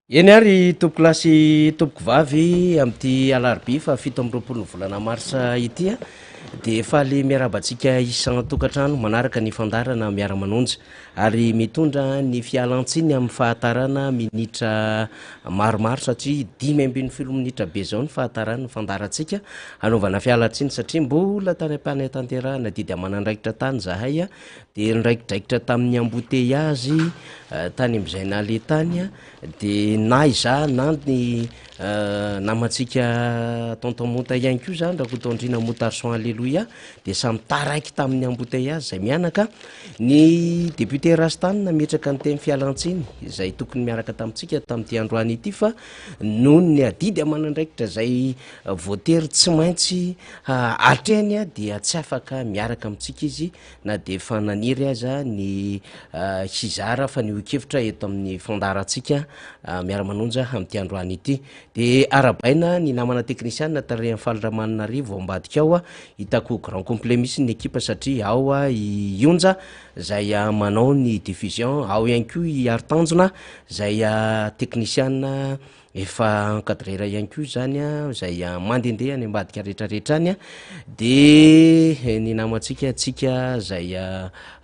Eny ary tompokolahy sy tompokovavy amin'ity alarobia faha 27 ny volana marsa ity dia faly miarahaba antsika isan-tokantrano manaraka ny fandaharana miara-manonja ary mitondra ny fialantsiny amin'ny fahatarana minitra maromaro satria 15 minitra be izao ny fahataran'ny fandaharantsika hanaovana fialantsiny satria mbola tany am-panatanterahana didy aman'andraikitra tany zahay dia niraikidraikitra tamin'ny embouteillage tany amin'izay naleha tany dia na izaho na ny namantsika tonton Monta ihany koa zany Rakotoandriana Montarson Alléluia dia samy taraiky tamin'ny embouteillage izay mianaka. Ny député Rastany nametraka ny teny fialantsiny izay tokony miaraka tamintsika tamin'ity androany ity fa noho ny adidy aman'andraikitra izay voatery tsy maintsy atrehiny dia tsy afaka miaraka amintsika izy na dia efa naniry aza ny hizara fanehoan-kevitra eto amin'ny fandaharantsika miara-manonja amin'ity androany ity. Dia arahabaina ny namana teknisianina tarihan'i Faly Ramananarivo ao ambadika ao, hitako grand complet mihitsy ny ekipa satria ao i Onja izay manao ny diffusion, ao ihany koa i Haritanjona izay teknisianina Efa encadreur ihany koa izany an, izay mandehandeha any ambadika rehetrarehetra any an, de ny namantsika antsika izay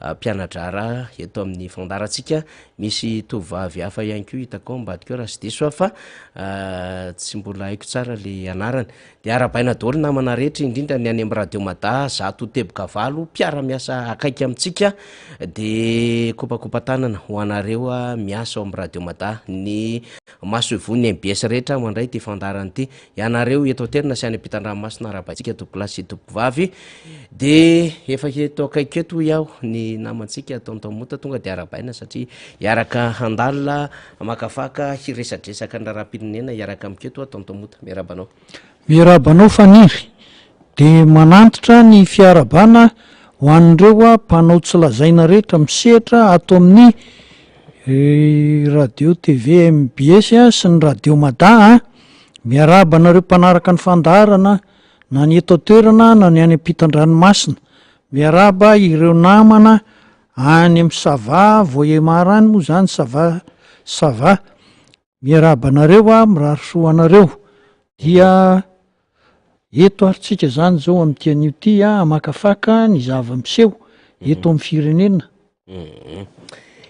mpiana-draharaha eto amin'ny fandaharantsika, misy tovovavy hafa ihany koa hitako ao ambadika ao raha tsy diso aho fa tsy mbola haiko tsara le anarany. De arahabaina daholo namana rehetra indrindra ny any amin'ny radio mada 100.8 mpiara-miasa akaiky amintsika de kopakopa-tanana ho anareo miasa ao amin'ny radio mada, ny masoivohon'ny mbs rehetra mandray ity fandaharana ity, ianareo eto an-toerana sy any ampitan-dranomasina arahabaintsika tompokolahy sy tompokovavy de efa eto akaiky eto hoy aho ny namantsika tonton Mota tonga de arahabaina satria hiaraka handalina hamakafaka hiresadresaka ny raharaham-pirenena hiaraka amiko eto tonton Mota, miarahaba anao. Miarahaba anao Faniry, dia manantitra ny fiarahabana ho an'ireo mpanao tsy lazaina rehetra misehatra ato amin'ny Radio TV mbs sy ny Radio Mada a! Miarahaba anareo mpanaraka ny fandaharana na ny eto an-toerana na ny any ampitan-dranomasina. Miarahaba ireo namana any amin'ny Sava, Vohemar any moa izany Sava, Sava. Miarahaba anareo aho, mirary soa anareo. Dia eto ary tsika zany zao amin'ity anio ity a, hamakafaka ny zava-miseho eto amin'ny firenena.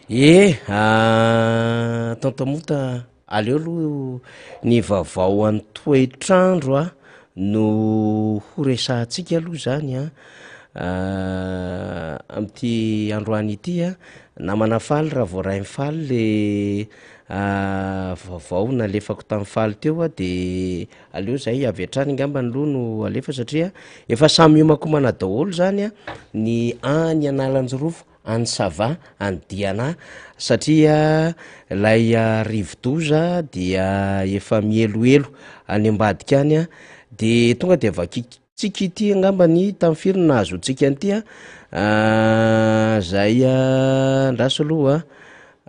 Ie, tonton Mota, aleo aloha ny vaovao an'ny toetr'andro a no ho resahantsika aloha zany a, amin'ity androany ity a, namana Faly raha voarain'i Faly le Vaovao nalefako tamin'ny faly teo a de aleo zay avy hatrany angambany aloha no alefa satria efa samy miomankomana daholo zany a ny any Analanjirofo, any Sava, any Diana satria ilay rivodoza dia efa mihelohelo any ambadika any a, de tonga de vakiko Tsika ity angamba ny tamin'ny firy no nahazoantsika an'ity a, zay andraso aloha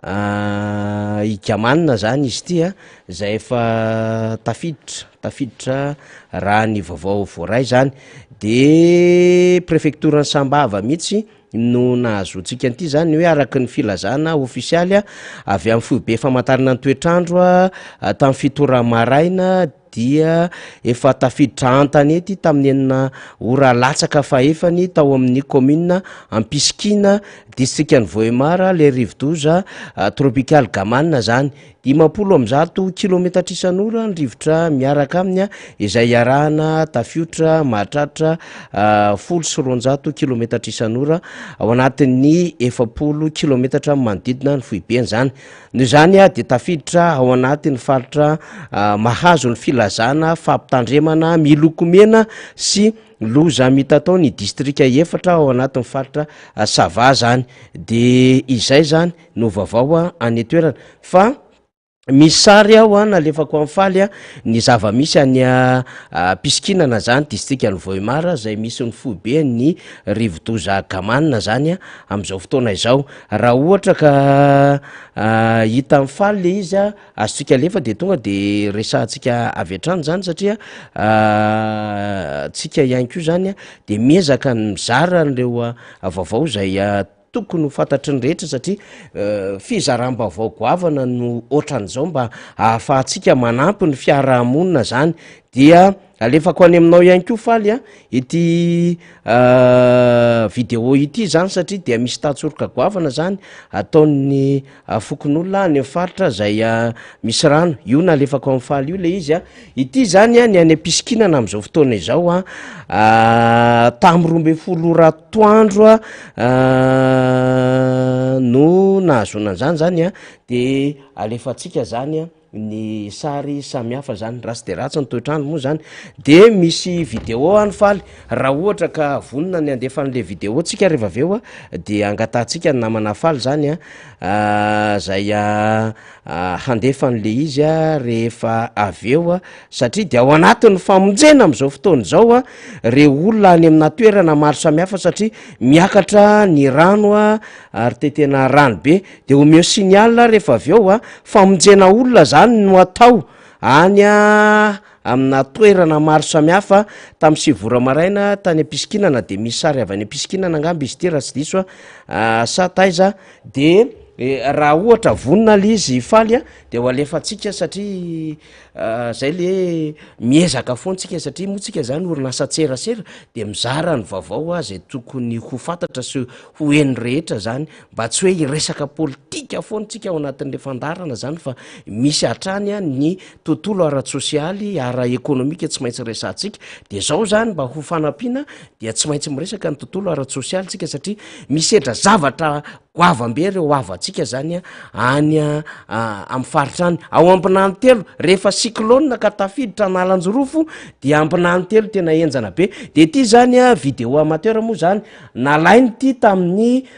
a, i Gamanina zany izy ity a, zay efa tafiditra, tafiditra raha ny vaovao voaray zany, de prefektoran'i Sambava mihitsy no nahazoantsika an'ity zany hoe araka ny filazana ofisialy avy amin'ny foibe famantarana ny toetr'andro tamin'ny fito ora maraina dia efa tafiditra an-tanety tamin'ny enina ora latsaka fahefany tao amin'ny kaominina Ampisikina, distrikan'i Vohemar, ilay rivodoza tropikaly Gamane izany. 150 kilometatra isan'ora ny rivotra miaraka aminy izay iarahana tafiotra mahatratra 210 kilometatra isan'ora ao anatin'ny 40 kilometatra manodidina ny foibeny izany. Noho izany dia tafiditra ao anatin'ny faritra mahazo ny filazana fampitandremana miloko mena sy loza mitatao ny distrika efatra ao anatin'ny faritra Sava zany. De izay zany no vaovao any an-toerana fa misy sary aho nalefako an'i Faly ny zava-misy any Pisikinana zany, distrikan'i Vohemar izay misy ny foiben'ny rivodoza Gamane zany amin'izao fotoana izao. Raha ohatra ka hitan'i Faly le izy a, azontsika alefa de tonga de resahantsika avy hatrany zany satria tsika ihany koa zany a de miezaka ny mizara an'ireo vaovao zay. tokony ho fantatry ny rehetra satria fizaram-baovao goavana no ohatran'izao mba ahafahantsika manampy ny fiarahamonina zany. Dia alefako any aminao ihany koa Faly a ity video ity zany satria dia misy tantsoroka goavana zany ataon'ny fokonolona any amin'ny faritra zay misy rano. Io nalefako amin'ny Faly io le izy a. Ity zany a ny any am-pisikinana amin'izao fotoana izao a, tamin'ny 12 ora atoandro a no nahazoana an'izany zany a, de alefantsika zany a ny sary samihafa zany, ratsy de ratsy ny toetr'andro moa zany, de misy video any Faly, raha ohatra ka vonona ny handefa an'le video tsika rehefa avy eo a, de angatahantsika ny namana Faly zany a zay handefa an'le izy a rehefa avy eo a, satria de ao anatin'ny famonjena am'zao fotoana izao a reo olona any amina toerana maro samihafa satria miakatra ny rano a ary te tena rano be. De omeo signal rehefa avy eo a, famonjena olona zany no atao any a amina toerana maro samihafa. Tamin'ny 9 ora maraina tany am-pisikinana, de misy sary avy any am-pisikinana angamba izy ity raha tsy diso a, sa taiza. De raha ohatra vonona le izy Faly a, de ho alefantsika satria zay le miezaka foana tsika, satria moa tsika zany orinasan-tserasera de mizara ny vaovao a zay tokony ho fantatra sy ho heno rehetra zany, mba tsy hoe hiresaka politika foana tsika ao anatin'le fandaharana zany, fa misy hatrany a ny tontolo ara-tsosialy, ara-ekonomika tsy maintsy resahantsika. De zao zany mba ho fanampiana dia tsy maintsy miresaka ny tontolo ara-tsosialy tsika, satria misedra zavatra goavam-be reo havantsika zany a any amin'ny faritra any. Ao Ambinany Telo rehefa cyclone ka tafiditra Analanjirofo dia Ambinany Telo tena henjana be. De ty zany a vidéo amateur moa zany nalainy ty tamin'ny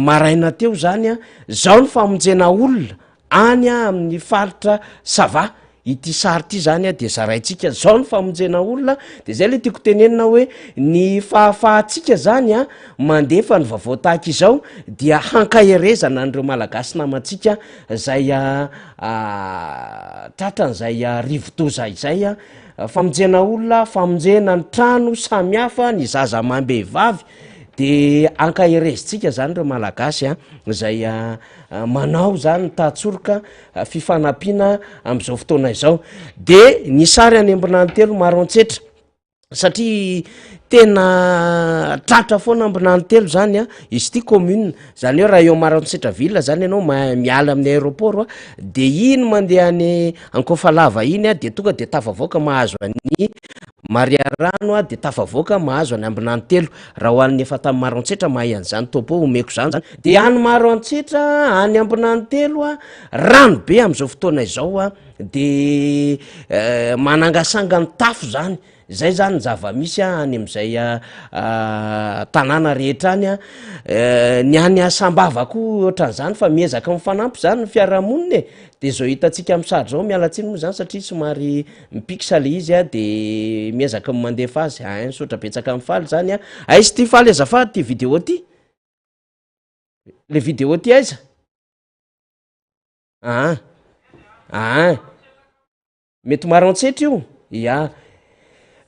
maraina teo zany a, zao ny famonjena olona any a amin'ny faritra Sava. Ity sary ty zany a de zaraintsika zao ny famonjena olona. De zay le tiako tenenina hoe ny fahafahantsika zany a mandefa ny vaovao tahaka izao dia hankaherezana an'ireo Malagasy namantsika zay tratran'izay rivodoza izay a. Famonjena olona, famonjena ny trano samihafa, ny zaza amam-behivavy, de ankaherezintsika zany ireo Malagasy a zay manao zany tantsoroka fifanampiana am'izao fotoana izao. De ny sary any Ambinany Telo Maroantsetra, satria tena tratra foana Ambinany Telo zany a izy ity commune zany, hoe raha eo Maroantsetra ville zany ianao miala amin'ny aéroport a, de iny mandeha any Ankofalava iny a, de tonga de tafavoaka mahazo any Mariarano a, de tafavoaka mahazo any Ambinany Telo. Raha ho an'ny efa tamin'ny Maroantsetra mahay an'izany topo omeko zany zany, de any Maroantsetra any Ambinany Telo a rano be am'izao fotoana izao a, de manangasanga ny tafo zany. Zay zany ny zava-misy a any am'izay tanàna rehetra any a. Ny any Sambava koa ohatran'izany, fa miezaka mifanampy zany ny fiarahamonina e. De zao hitantsika amy sary zao, miala tsiny moa zany satria somary mipixa le izy a, de miezaka mandefa azy a. Misaotra betsaka amy Faly zany a. Aiza ty Faly azafady ty vidéo ty, le vidéo ty aiza? Aa mety Maroantsetra io ia.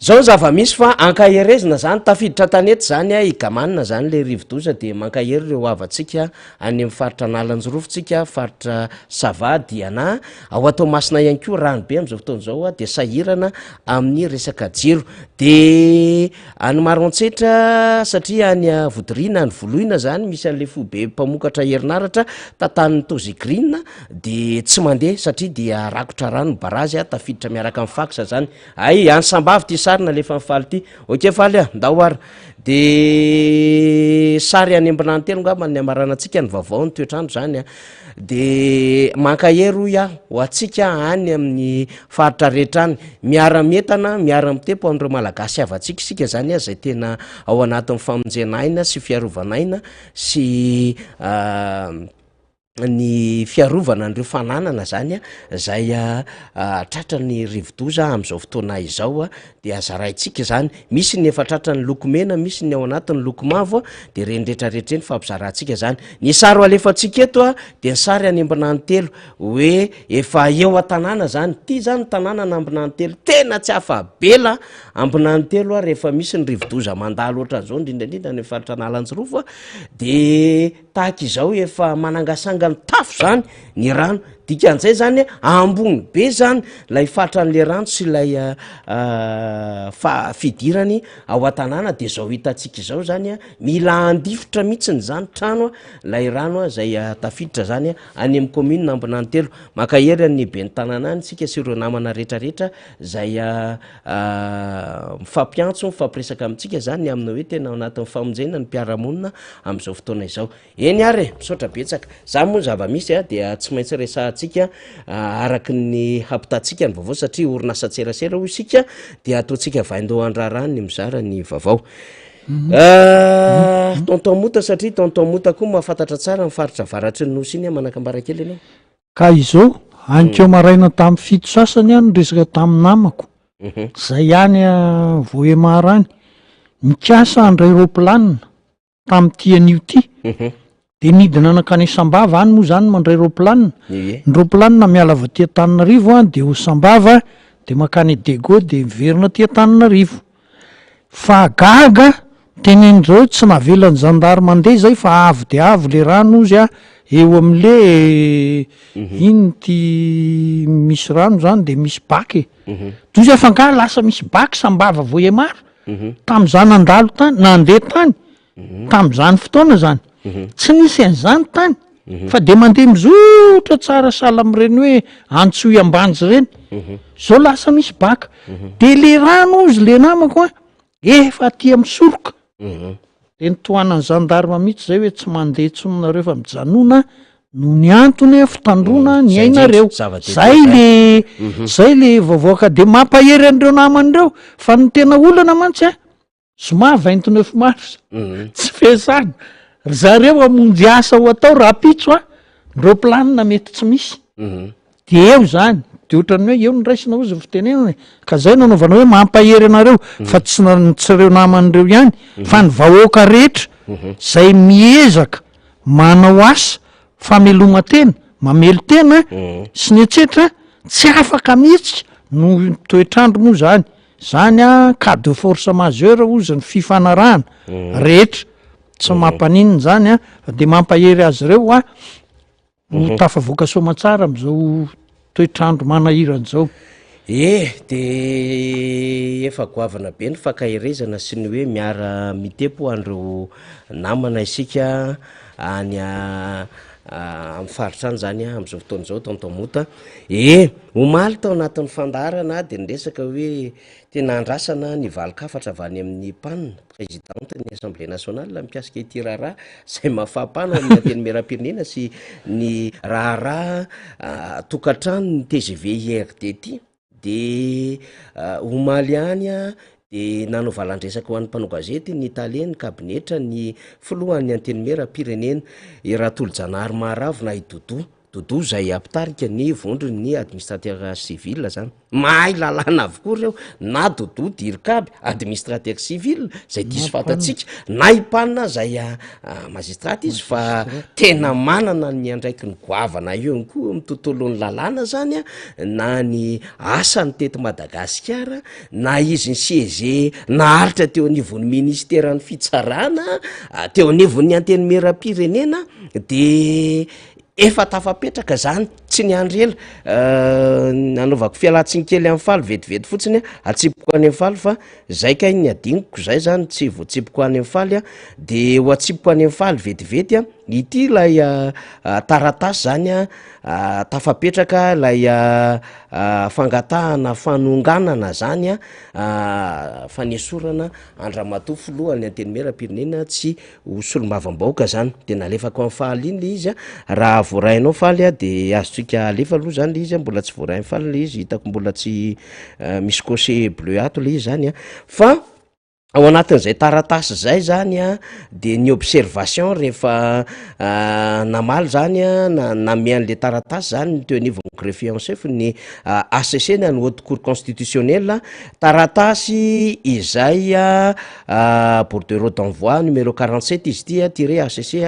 Zao ny zava-misy fa ankaherezina zany, tafiditra tanety zany a i Gamanina zany le rivodoza, de mankahery ireo havantsika any amin'ny faritra Analanjirofo tsika, faritra Sava, Diana, ao Toamasina ihany koa rano be am'izao fotoana izao a, de sahirana amin'ny resaka jiro. De any Maroantsetra, satria any Vodiriana, any Voloina zany misy an'le foibe mpamokatra herinaratra tantanin'ny Tozzi Green, de tsy mandeha satria dia rakotra rano ny barazy a, tafiditra miaraka amin'ny fax zany. Ay, any Sambavy ty sary nalefa ny Faly ty. Ok Faly a, ndao ary de sary any Ambinany Telo ngamba ny amaranantsika ny vaovao ny toetr'andro zany a. De mankahery hoy aho ho antsika any amin'ny faritra rehetra any, miara-mientana, miara-mitepo amin'ireo Malagasy havantsika isika zany a, zay tena ao anatin'ny famonjena aina sy fiarovana aina sy. Ny fiarovana an'ireo fananana zany a zay tratran'ny rivodoza amin'izao fotoana izao dia zaraintsika zany, misy ny efa tratran'ny loko mena, misy ny ao anatin'ny loko mavo a, de reny retraretra reny fampizarantsika zany. Ny sary ho alefantsika eto a de ny sary any Ambinanitelo hoe efa eo an-tanàna zany, ty zany tanàna an'Ambinanitelo tena tsy afa-bela Ambinanitelo a rehefa misy ny rivodoza mandalo ohatran'izao indrindrandrindra any amin'ny faritra Analanjirofo a de Tahaka izao efa manangasanga ny tafo zany ny rano, dikan'izay zany ambony be zany lay fatran'le rano sy ilay fa- fidirany ao an-tanàna de zao hitantsika izao zany a mila handifotra mihitsiny zany trano a lay rano a zay tafiditra zany any amin'ny commune Ambinanitelo. Mankahery an'ny ben'ny tanàna any isika sy ireo namana retraretra zay mifampiantso, mifampiresaka amintsika zany ny amin'ny hoe tena ao anatin'ny famonjena ny mpiara-monina amin'izao fotoana izao. Eny ary e, misaotra betsaka. Zany moa ny zava-misy a, dia tsy maintsy resahantsika araky ny hampitantsika ny vaovao satria orinasan-tserasera hoy isika dia ataontsika vaindohan-draharaha ny mizara ny vaovao. Tonton Mota satria Tonton Mota koa mahafantatra tsara ny faritra avaratry ny Nosy iny, manakambara kely ianao. Ka izao, anikeo maraina tamin'ny fito sasany aho niresaka tamin'ny namako, zay any Vohemar any, nikasa handray roplanina tamin'ity anio ity, de nidina nankany Sambava, any moa zany mandray roplanina, ny roplanina miala avy aty Antananarivo an, de ho Sambava, de mankany Diego, de miverina aty Antananarivo. Fa gaga, tenenin-dry zareo tsy navelan'ny zandary mandeha zay fa avo dia avo le rano ozy a, eo amle inn ty misy rano zany de misy bac e, de ozy ah fa nga lasa misy bac sambava vohemar, tamza nandalo tany, nandeha tany, Tamin'izany fotoana izany, tsy nisy an'izany tany fa dia mandeha mizotra tsara sahala amin'ireny hoe Antsohihy Ambanja ireny. Izao lasa misy baka. Dia le rano hozy le namako an, efa aty amin'ny soroka. Dia nitohanan'ny gendarme mihitsy izay hoe tsy mandeha intsony nareo fa mijanona noho ny antony fitandroana ny ainareo. Zay le zay le vaovao ka dia mampahery an'ireo namana ireo fa ny tena olana mantsy an, Zoma 29 mars, tsy fiasana, ry zareo hamonjy asa ho atao rahampitso an, ny roplanina mety tsy misy, de eo zany, de ohatran'ny hoe eo no raisina hozy ny fitenenana e, ka zay no anaovana hoe mampahery anareo fa tsy na- tsy reo namana ireo ihany fa ny vahoaka rehetra zay miezaka manao asa fameloman-tena, mamelon-tena sy ny etsetra tsy afaka mihetsika noho ny toetr'andro moa zany. Zany an, cas de force majeure hozy ny fifanarahana rehetra, tsy mampaninona zany an, fa de mampahery azy ireo hoa ho tafavoaka soamantsara am'zao toetr'andro manahirana zao. E, de efa goavana be ny fankaherezana sy ny hoe miara mitepo ho an'ireo namana isika any amin'ny faritra any zany an, am'zao fotoana izao tonton Mota. E, omaly tao anatin'ny fandaharana dia niresaka hoe tena andrasana ny valin-kafatra avy any amin'ny PAN, Présidente ny Assemblée nationale mikasika ity raharaha izay mafampana ao amin'ny Antenimierampirenena sy ny raharaha tokantrano ny tgv IRD ity. Dia omaly ihany dia nanao valan-dresaka ho an'ny mpanao gazety ny talen'ny kabinetra ny filohan'ny Antenimierampirenena, i Ratolojanahary Maharavo na i Doudou. Doudou izay mpitarika ny vondron'ny administrateur civil zany. Mahay lalàna avokoa ireo, na Doudou Dircab, administrateur civil izay diso fantatsika, na i Pana izay magistrat izy fa tena manana ny andraikiny goavana eo ihany koa amin'ny tontolon'ny lalàna zany a, na ny asany teto Madagasikara, na izy ni-siéger naharitra teo anivon'ny ministeran'ny fitsarana, teo anivon'ny antenimierampirenena de Efa tafapetraka zany, tsy niandry ela, nanaovako fialantsiny kely amin'i Faly vetivety fotsiny a, atsipiko any amin'i Faly fa zay kay ny adinoko zay zany tsy voatsipiko any amin'i Faly a, de ho atsipiko any amin'i Faly vetivety a, ity ilay taratasy zany a tafapetraka ilay fangatahana fanonganana zany a, fanesorana an-dRamatoa filohan'ny antenimierampirenena tsy ho solombavambahoaka zany de nalefako an'i Faly iny le izy a, raha voarainao Faly a de azontsika alefa aloha zany le izy a, mbola tsy voarain'i Faly le izy hitako mbola tsy misy coché bleu ato le izy zany a, fa. Ao anatin'izay taratasy izay zany a, de ny observation rehefa namaly zany a, na nanome an'le taratasy zany ny teo anivon'ny greffier en chef ny HCC na ny haute cour constitutionnelle, taratasy izay bordereau d'envoi numéro 47 izy ity a, tiret HCC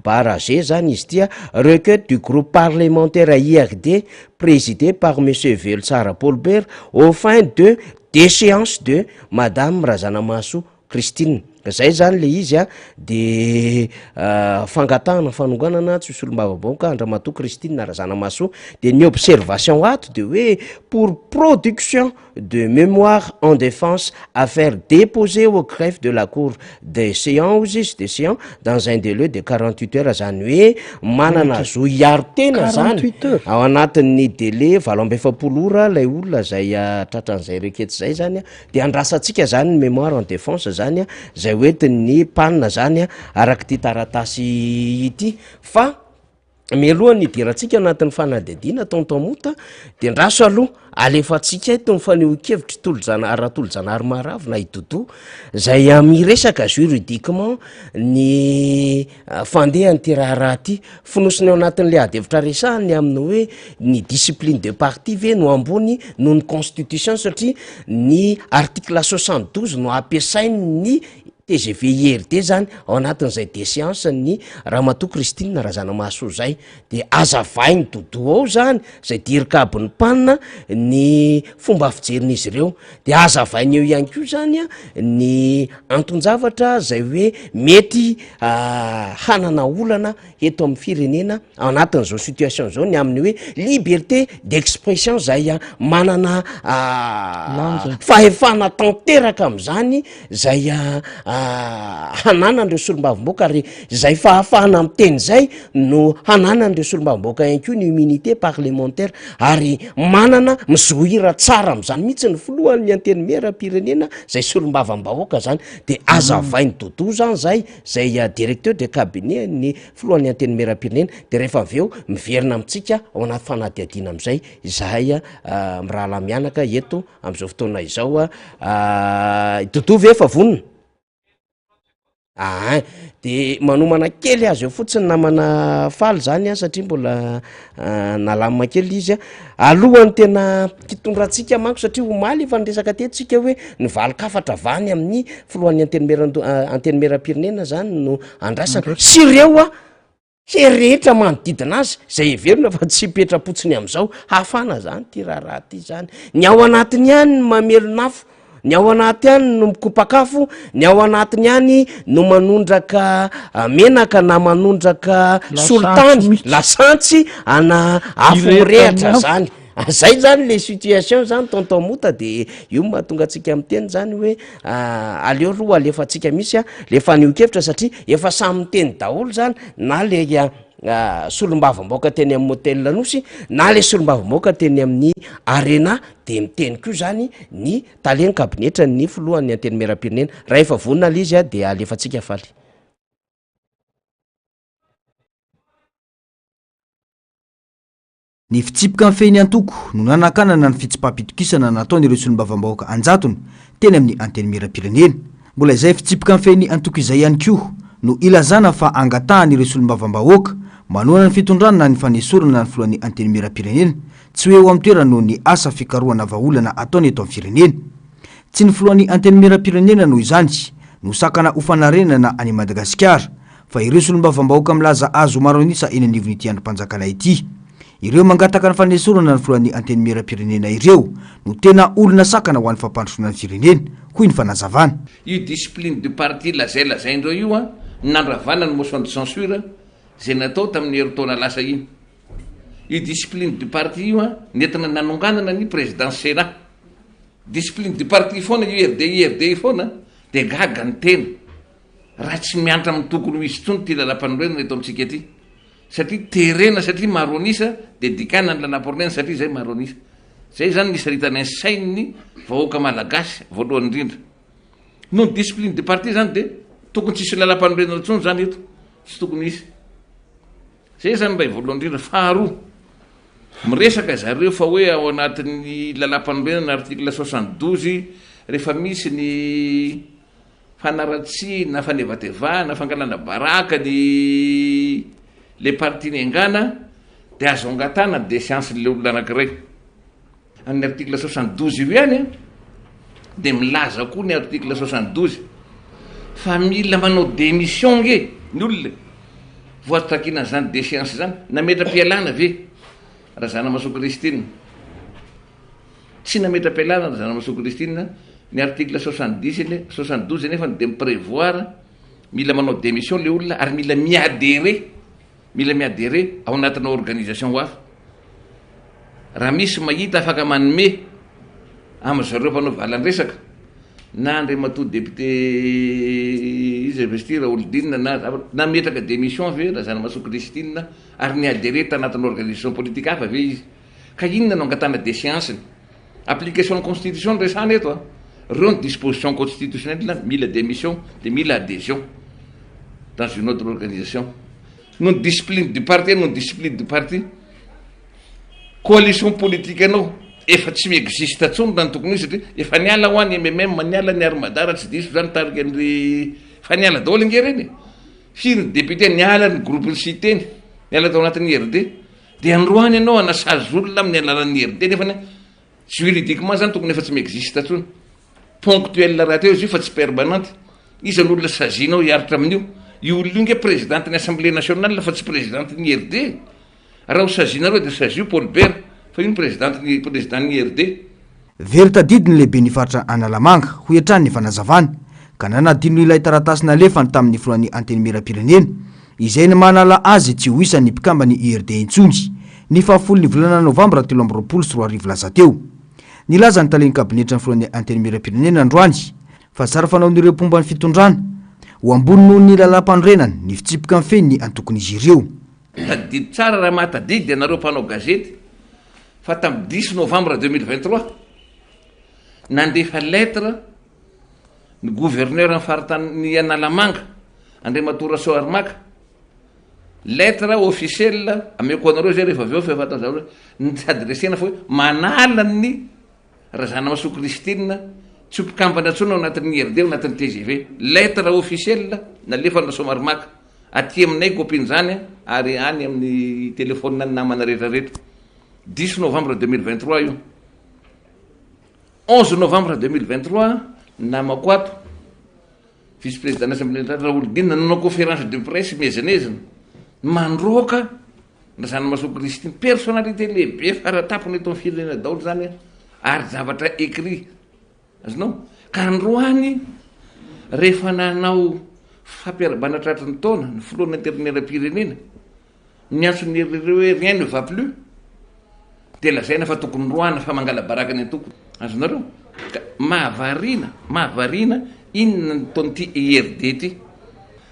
barre G zany izy ity a, requête du groupe parlementaire IRD présidé par monsieur Velontsara Paul Bert aux fins de déchéance de madame Razanamahasoa Christine. Zay zany le izy a, de fangatahana fanonganana tsy ho solombavambahoaka Andriamatoa Christine Razanamahasoa. De ny observation ato de hoe pour production de mémoire en défense à faire déposer au greffe de la cour déchéant ozy izy, déchéant dans un délai de 48 heures, zany hoe manana zo hiaro tena zany ao anatin'ny délai 48 ora lay olona zay tratran'izay requête zay zany a. De andrasantsika zany ny mémoire en défense zany a, zay hoentin'ny PAN zany a, araky ty taratasy ity. Fa mialohan'ny hidirantsika anatin'ny fanadihadiana, tonton Mota, de ndraso aloha alefantsika eto ny fanehoan-kevitry Tolojana raha Tolojanahary Maharavo na i Dodo zay miresaka juridiquement ny fandehan'ity raharaha ty, fonosiny ao anatin'le ady hevitra resahany amin'ny hoe ny discipline de parti ve no ambony noho ny constitution, satria ny article 72 no ampiasainy TGV IRD zany ao anatin'izay déchéance ny Ramatoa Christine Razanamahasoa zay. De azavainy Dodo ao zany zay dircab-ny PAN ny fomba fijerin'izy ireo, de azavainy eo ihany ko zany a ny anton-javatra zay hoe mety hanana olana eto amin'ny firenena ao anatin'izao situation zao, ny amin'ny hoe liberté d'expression zay a manana fahefana tanteraka am'izany zay hananan'ireo solombavambahoaka, ary zay fahafahana miteny zay no hananan'ireo solombavambahoaka ihany ko ny immunité parlementaire, ary manana mizohira tsara am'izany mihitsy ny filohan'ny antenimieram-pirenena zay solombavambahoaka zany. De azavainy Dodo zany zay directeur de cabinet ny filohan'ny antenimieram-pirenena. De rehefa avy eo miverina amitsika ao anaty fanadihadiana am'izay izahay a mirahalahy mianaka eto am'izao fotoana izao a. Dodo ve efa vonona a? De manomana kely azy eo fotsiny namana faly zany a, satria mbola nalamina kely izy a alohan'ny tena kitondrantsika manko, satria omaly efa niresaka tetsika hoe ny valin-kafatra vany amin'ny filohan'ny antenimieram-pirenena zany no andrasana sy reo a hery rehetra manodidina azy zay heverina fa tsy hipetra-potsiny am'izao hafana zany ty raharaha ty zany. Ny ao anatiny ihany ny mamelon'afo, ny ao anaty ihany no mikopakafo, ny ao anatiny ihany no manondraka menaka na manondraka solitany lasantsy ana afo mirehatra zany. Zay zany le situation zany, tonton Mota. De io mahatonga atsika miteny zany hoe aleo aloha alefatsika misy a le fanehoan-kevitra, satria efa samy miteny daholo zany, na le solombavambahoaka teny amin'ny hôtel Nosy, na le solombavambahoaka teny amin'ny Arena, de miteny ko zany ny taleny kabinetra ny filohan'ny antenimieram-pirenena. Raha efa vonona le izy a, de alefatsika faly. Ny fitsipika mifehy ny antoko no nanakanana ny fitsipaham-pitokisana nataon'ireo solombavambahoaka anjatony teny amin'ny antenimieram-pirenena. Mbola izay fitsipika mifehy ny antoko izay ihany koa no ilazana fa angatahan'ireo solombavambahoaka manohana ny fitondrana ny fanesorana ny filohan'ny antenimieram-pirenena tsy ho eo amin'ny toerana noho ny asa fikarohana vahaolana ataony eto amin'ny firenena. Tsy ny filohan'ny antenimieram-pirenena noho izany no sakana ho fanarenana an'i Madagasikara fa ireo solombavambahoaka milaza azy ho maro an'isa eny anivon'ity andrim-panjakana ity. Ireo mangataka ny fanesorana ny filohan'ny Antenimierampirenena ireo no tena olona sakana ho an'ny fampandrosoana ny firenena, hoy ny fanazavana. Io discipline du parti lazailazaindreo io an, nandravana ny motion de censure izay natao tamin'ny herintaona lasa iny. Io discipline du parti io an, nentina nanonganana ny président Sénat. Discipline du parti foana io IRD IRD io foana, dia gaga ny tena. Raha tsy miantra amin'ny tokony ho izy intsony ity lalampanorenana eto amintsika ity. Satria terena, satria maro an'isa, dia dikana ny lalampanorenana satria izay maro an'isa. Izay izany ny isaritana ny sain'ny vahoaka malagasy voalohany indrindra. Noho ny discipline de parti izany dia tokony tsy hisy lalampanorenana intsony izany eto. Tsy tokony hisy. Izay izany ilay voalohany indrindra. Faharoa, miresaka zareo fa hoe ao anatin'ny lalampanorenana article 72 rehefa misy ny. Fanaratsiana, fanevatevana, fangalana baraka ny le parti niangana dia azo angatahana ny déchéance le olona anakiray. Amin'ny article 72 io ihany an, dia milaza koa ny article 72 fa mila manao démission nge ny olona e, vao azo takiana an'izany déchéance izany. Nametra-pialana ve Razanamasoa Christine? Tsy nametra-pialana Razanamasoa Christine, ny article 70 anie, 72 anefa dia mi-prévoir mila manao démission le olona ary mila mi-adhérer, mila mi-adhérer ao anatina organisation hafa. Raha misy mahita afaka manome amin-dry zareo mpanao valan-dresaka na Andriamatoa député iza investi Raholdina na zavatra, nametraka démission ve Razanamasoa Christine ary ni-adhérer tanatina organisation politique hafa ve izy? Ka inona no angatahana déchéance-ny? Application ny constitution no resahana eto a! Reo ny disposition constitutionnelle mila démission de mila adhésion dans une autre organisation. Noho ny discipline du parti noho ny discipline du parti. Coalition politique anao efa tsy mi-existe intsony raha ny tokony ho izy satria efa niala hoa ny MMM, niala ny Armada raha tsy diso za nitarika an'ry fa niala daholo ange ireny e! Firy ny député niala ny groupe-n'ny Siteny, niala tao anatin'ny IRD. Dia androany ianao hanasazy olona amin'ny alalan'ny IRD nefany juridiquement zany tokony efa tsy mi-existe intsony. Ponctuel rahateo izy io fa tsy permanente. Iza no olona sazianao hiaritra amin'io? Io olona io nge président-n'ny Assemblée nationale fa tsy président-n'ny IRD. Raha ho sazianareo dia sazio Paul Bert fa io no président-n'ny président-n'ny IRD. Very tadidy ny lehiben'ny faritra Analamanga, hoy hatrany ny fanazavany, ka nanadino ilay taratasy nalefany tamin'ny filohan'ny Antenimierampirenena, izay ny manala azy tsy ho isan'ny mpikamban'ny IRD intsony, ny fahafolon'ny volana novambra 2023 lasa teo. Nilaza ny talen'ny kabinetran'ny filohan'ny Antenimierampirenena androany, fa zara fanaon'ireo mpomba ny fitondrana, ho ambony noho ny lalàmpanorenana ny fitsipika mifehy ny antokon'izy ireo. Tadidio tsara raha mahatadidy ianareo mpanao gazety fa tamin'ny dix novembre 2023, nandefa lettre ny gouverneur ny faritanin'i Analamanga, Andriamatoa Rasoarimaka, lettre officielle, ameko anareo izay rehefa avy eo fa efa atao zareo, ny s'adresser-na fa hoe manala ny Razanamasoa Christine tsy ho mpikambana intsony ao anatin'ny IRD, ao anatin'ny tgv. Lettre officielle nalefan'i Rasoarimaka. Aty aminay copie-n'izany ary any amin'ny telephone-n'ny namana rehetra rehetra. Dix novembre 2023 io. 11 novembre 2023, ny namako ato, vice président ny assemblée nationale Raholdina, nanao conférence de presse miezinezina, mandroaka Razanamasoa Christine, personnalité lehibe faratapony eto amin'ny firenena daholo zany ary zavatra écrit. Azonao? Ka androany, rehefa nanao fampiarabana tratry ny taona, ny filohan'ny antenimierampirenena, niantso ny ireo hoe rien ne va plus, dia lazaina fa tokony roahana fa mangala-baraka ny antoko. Azonareo? Ka mahavariana, mahavariana inona ny ataon'ity IRD ity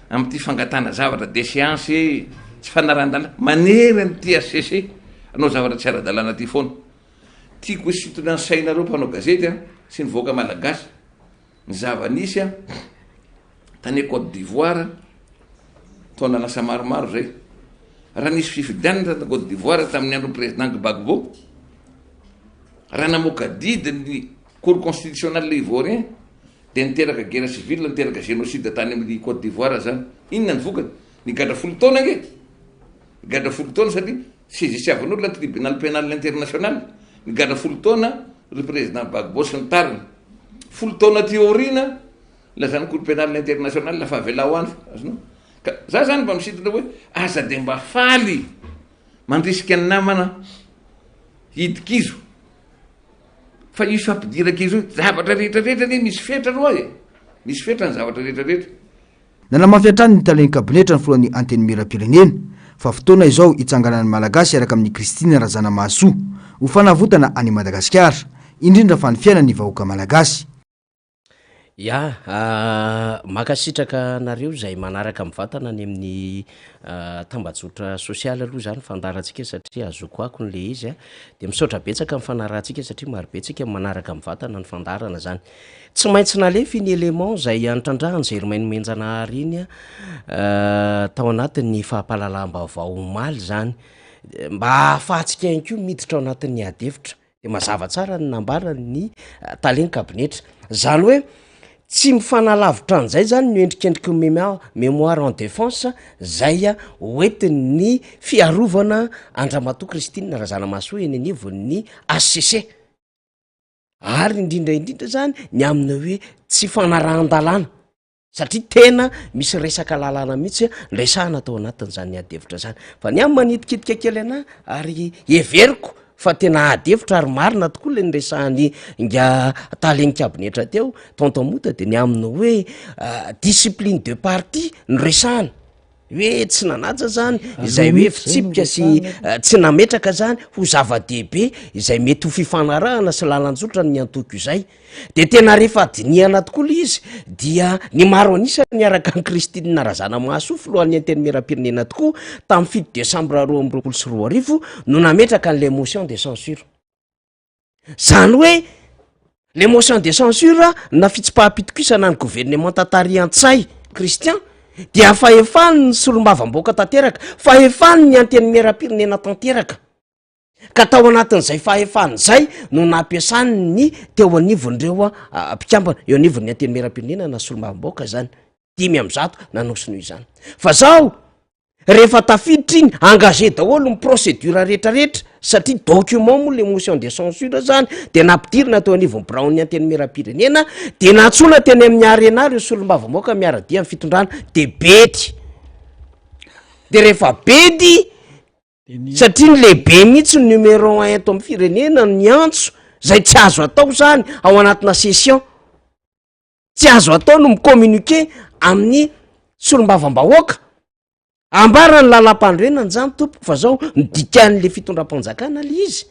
amin'ity fangatahana zavatra déchéance, tsy fanarahan-dalàna, manery an'ity HCC hanao zavatra tsy ara-dalàna ity foana. Tiako hisintona ny sainareo mpanao gazety an, sy ny vahoaka malagasy, ny zava-nisy an, tany Côte d'Ivoire, taona lasa maromaro zay. Raha nisy fifidianana tany Côte d'Ivoire tamin'ny andron'ny président Gbagbo, raha namoaka didy ny cour constitutionnelle ivoirien, dia niteraka guerre civile, niteraka génocide tany amin'ny Côte d'Ivoire zany. Inona ny vokany? Nigadra 10 taona ange! Nigadra 10 taona satria Sezisiavan'olona ny tribunal penal international, nigadra 10 taona ry président Gbagbo sy ny tariny. 10 taona aty aoriana, lazan'ny cour penal international fa avelao any fa, azonao? Ka za zany mba misintona hoe aza de mba faly mandrisika ny namana hidi-kizo fa io fampidiran-kizo io, zavatra rehetra rehetra anie misy fetra aloha e, misy fetra ny zavatra rehetra rehetra. Nanamafy hatrany ny talen'ny kabinetra ny filohan'ny Antenimierampirenena fa fotoana izao hitsanganan'ny Malagasy hiaraka amin'i Christine Razanamahasoa ho fanavotana an'i Madagasikara, indrindra fa ny fiainan'ny vahoaka Malagasy. Ya, mankasitraka anareo izay manaraka mivantana any amin'ny tambajotra sosialy aloha izany fandaharantsika satria ahazoako akony ilay izy a, dia misaotra betsaka amin'ny fanarahantsika satria marobe tsika manaraka mivantana ny fandaharana izany. Tsy maintsy nalefa iny élément izay nitrandrahan'i Germain Nomenjanahary iny tao anatin'ny fampahalalam-baovao omaly izany, mba hahafahantsika ihany koa miditra ao anatin'ny ady hevitra. Dia mazava tsara ny nambaran'ny talen'ny kabinetra. Izany hoe. Tsy mifanalavitra an'izay zany ny endrikendriky ny mémoire, mémoire en défense zay hoentin'ny fiarovana an-dRamatoa Christine Razanamahasoa eny anivon'ny HCC. Ary indrindra indrindra zany ny amin'ny hoe tsy fanarahan-dalàna. Satria tena misy resaka lalàna mihitsy resahana tao anatin'izany ady hevitra zany. Fa ny ahy manitikitika kely anah ary heveriko fa tena ady hevitra ary marina tokoa le niresahan'i ingahy talen'ny kabinetra teo, tonton Mota, de ny amin'ny hoe discipline de parti no resahana. Hoe tsy nanaja zany izay hoe fitsipika sy tsy nametraka zany ho zava-dehibe izay mety ho fifanarahana sy lalan-tsotra ny antoko izay. De tena rehefa dinihana tokoa le izy dia ny maro an'isa niaraka an'i Christine Razanamahasoa filohan'ny Antenimierampirenena tokoa tamin'ny 7 desambra 2022 no nametraka an'ilay motion de censure. Zany hoe le motion de censure na fitsipaham-pitokisana ny governemanta tarihan-tSay Christian dia fahefan'ny solombavambahoaka tanteraka, fahefan'ny antenimierampirenena tanteraka. Ka tao anatin'izay fahefana izay no nampiasany ny teo anivon'ireo mpikambana eo anivon'ny antenimierampirenena na solombavambahoaka izany, 105 nanao sonia izany. Fa zao Rehefa tafiditra iny, engagé daholo ny procédure rehetra rehetra, satria document moa le motion de censure zany, de nampidirina teo anivon'ny biraon'ny antenimierampirenena, de nantsoina teny amin'ny arena ireo solombavambahoaka miara-dia amin'ny fitondrana, de bedy, de rehefa bedy, satria ny lehibe mihitsy ny numéro un eto amin'ny firenena no niantso, zay tsy azo atao zany ao anatina session. Tsy azo atao no mi-communiquer amin'ny solombavambahoaka. Ambara ny lalam-panorenana zany tompoko fa zao ny dikan'le fitondram-panjakana le izy.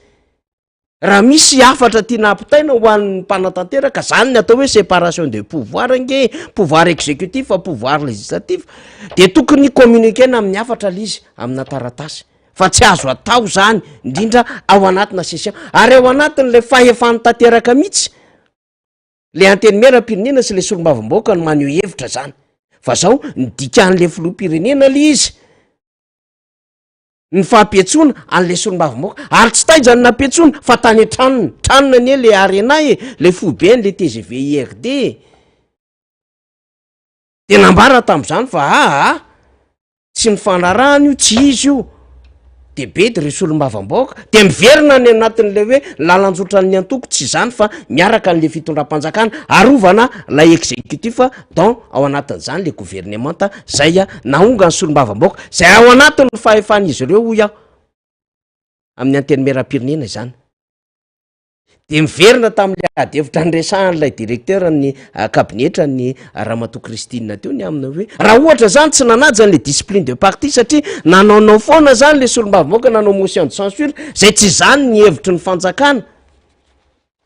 Raha misy hafatra tiana ampitaina ho an'ny mpanatanteraka, zany ny atao hoe séparation de pouvoir ange, pouvoir exécutif, pouvoir législatif, de tokony communiquer-na amin'ny hafatra le izy amina taratasy. Fa tsy azo atao zany, indrindra ao anatina session, ary ao anatin'ilay fahefany tanteraka mihitsy. Le antenimieram-pirenena sy le solombavambahoaka no maneho hevitra zany. Fa zao, ny dikan'le filoham-pirenena le izy, ny fampiantsoana an'le solombavambahoaka, ary tsy taiza no nampiantsoana fa tany an-tranony, tranony anie le arena e, le foiben'ny le tgv IRD e. De nambara tamin'izany fa aa tsy nifanarahana io, tsy izy io, de bedy reo solombavambahoaka, de miverina any anatin'le hoe lalan-jotran'ny antoko, tsy izany fa miaraka an'le fitondram-panjakana, arovana lay executif dont ao anatin'izany le governemanta zay naonga ny solombavambahoaka, zay ao anatin'ny fahefan'izy ireo hoy aho amin'ny antenimierampirenena izany. Dia miverina tamin'ilay ady hevitra niresahan'ilay directeur ny kabinetra ny Ramatoa Christine teo ny aminy hoe raha ohatra zany tsy nanaja an'ilay discipline de parti satria nanaonao foana zany le solombavambahoaka nanao motion de censure zay tsy izany ny hevitry ny fanjakana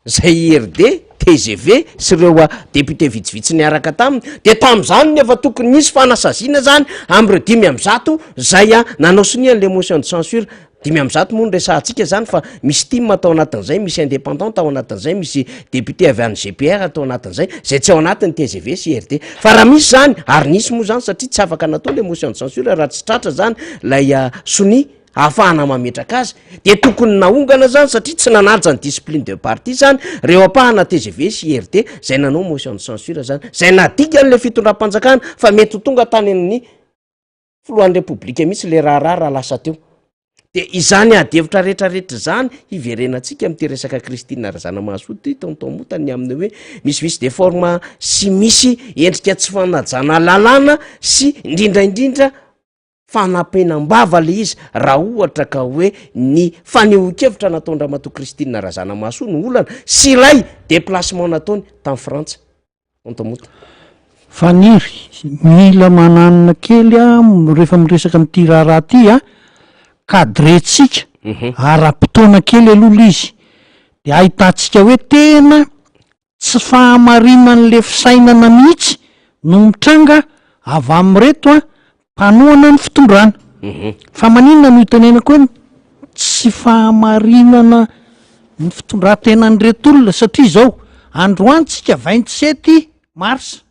zay IRD, tgv sy ireo député vitsivitsy niaraka taminy de tamin'izany no efa tokony nisy fanasaziana zany amin'ireo 105 zay nanao sonia an'ilay motion de censure. 105 moa no resahantsika zany fa misy tim tao anatin'izay, misy indépendant tao anatin'izay, misy député avy any GPR tao anatin'izay, zay tsy ao anatin'ny tgv sy IRD. Fa raha misy zany, ary nisy moa zany satria tsy afaka natao le motion de censure raha tsy tratra zany lay sonia ahafahana mametraka azy, de tokony naongana zany satria tsy nanaja ny discipline de parti zany reo ampahana tgv sy IRD zay nanao motion de censure zany, zay nadikan'le fitondram-panjakana fa mety ho tonga tany amin'ny filohan'ny repoblika mihitsy le raharaha raha lasa teo. De izany ady hevitra rehetrarehetra izany hiverenantsika amin'ity resaka Christine Razanamahasoa ity tonton Mota ny amin'ny hoe misy vice de forme sy misy endrika tsy fanajana lalàna sy indrindra indrindra fanampenam-bava le izy raha ohatra ka hoe ny fanehoan-kevitra nataon-dRamatoa Christine Razanamahasoa no olana sy ilay déplacement nataony tany Frantsa. Tonton Mota. Faniry, mila mananona kely aho rehefa miresaka an'ity raharaha ity a, cadrer-tsika ara-potoana kely aloha ilay izy, de ahitantsika hoe tena tsy fahamarinan'le fisainana mihitsy no mitranga avy amin'ireto a mpanohana ny fitondrana. Fa maninona no itenenako hoe tsy fahamarinana ny fitondran-tenan'ireto olona satria izao, androany tsika 27 mars,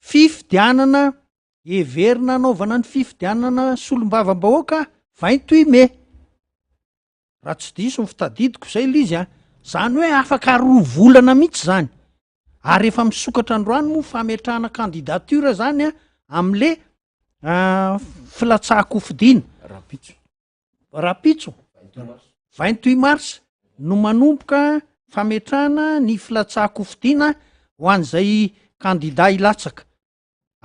fifidianana heverina hanaovana ny fifidianana solombavambahoaka 28 mai, raha tsy diso ny fitadidiko izay ilay izy an, izany hoe afaka roa volana mihitsy izany. Ary efa misokatra androany moa fametrahana candidature zany a amle filatsahan-kofidina. Rahampitso. Rahampitso, 28 mars no manomboka fametrahana ny filatsahan-kofidina ho an'izay kandida hilatsaka.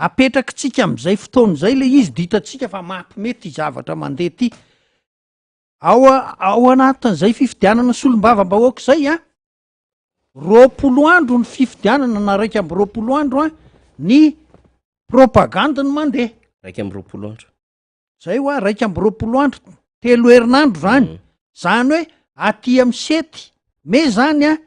Apetrakitsika amin'izay fotoana izay le izy de hitantsika fa mampime ty zavatra mandeha ty. Ao ao anatin'izay fifidianana solombavambahoaka izay an, 20 andro ny fifidianana na 21 andro an, ny propagande no mandeha. 21 andro. Zay hoa, 21 andro, telo herinandro zany. Zany hoe aty amin'ny sety mey zany an,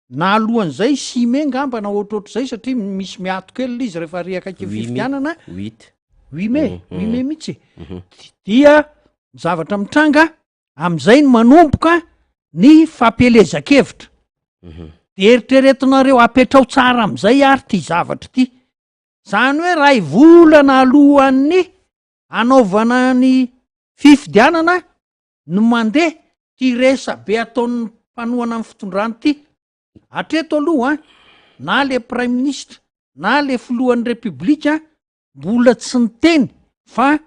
na alohan'izay six mai ngamba na ohatrohatr'izay satria misy miato kely ilay izy rehefa ary akaiky ny Huit mai, fifidianana. huit. Huit mai, huit mai mihitsy e. Dia ny zavatra mitranga amin'izay no manomboka ny fampielezan-kevitra. De eritreretinareo apetrao tsara amin'izay ary ity zavatra ity. Zany hoe ray volana alohan'ny anaovana ny fifidianana no mandeha ty resabe ataon'ny mpanohana ny fitondrana ity. Hatreto aloha an, na le praiminisitra na le filohan'ny repoblika mbola tsy niteny fa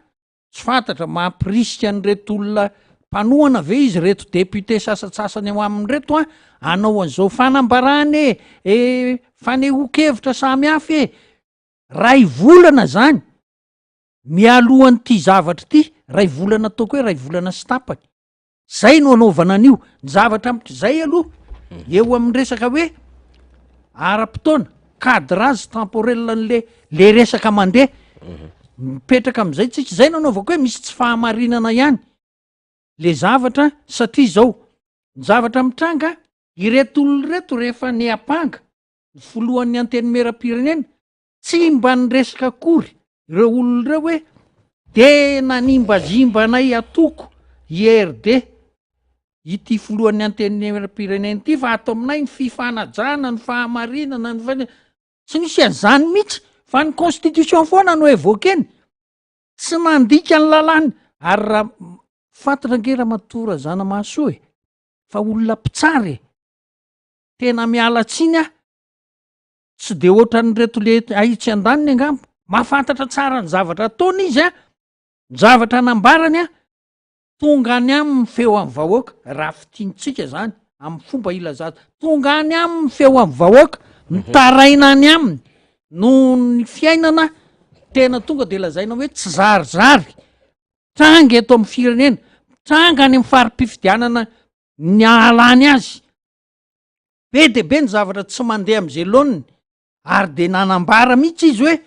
Tsy fantatra, mampirisika an'ireto olona mpanohana ve izy ireto député sasantsasany ao aminy ireto an, hanao an'izao fanambarana e, e fanehoan-kevitra samy hafa e, ray volana zany mialohan'ity zavatra ity, ray volana ataoko hoe ray volana sy tapany. Zay no anaovana an'io. Ny zavatra amiko zay aloha eo amin'ny resaka hoe ara-potoana, cadrage temporel an'le le resaka mandeha. Mipetraka am'izay tsika, zay no anaovako hoe misy tsy fahamarinana ihany le zavatra satria zao, ny zavatra mitranga, ireto olona ireto rehefa niampanga ny filohan'ny antenimieram-pirenena Tsy mba niresaka akory ireo olona ireo hoe de nanimbazimba anay atoko IRD ity filohan'ny antenimierampirenena ity fa ato aminay ny fifanajana, ny fahamarinana, ny fa-, tsy nisy an'izany mihitsy fa ny constitution foana no évoquer-ny, tsy nandika ny lalàna ary raha fantatra ange Ramatoa Razanamahasoa e, fa olona mpitsara e, tena miala tsiny aho Tsy de ohatran'ireto le ahitsy andaniny angamba. Mahafantatra tsara ny zavatra ataony izy a, ny zavatra nambarany a, tonga any aminy ny feo amin'ny vahoaka, raha fintinitsika zany amin'ny fomba ilazana, tonga any aminy ny feo amin'ny vahoaka, mitaraina any aminy noho ny fiainana tena tonga de lazaina hoe tsy zarizary, tranga eto amin'ny firenena, tranga any amin'ny fari-pifidianana ny ahalany azy. Be dia be ny zavatra tsy mandeha amin'izay laoniny ary dia nanambara mihitsy izy hoe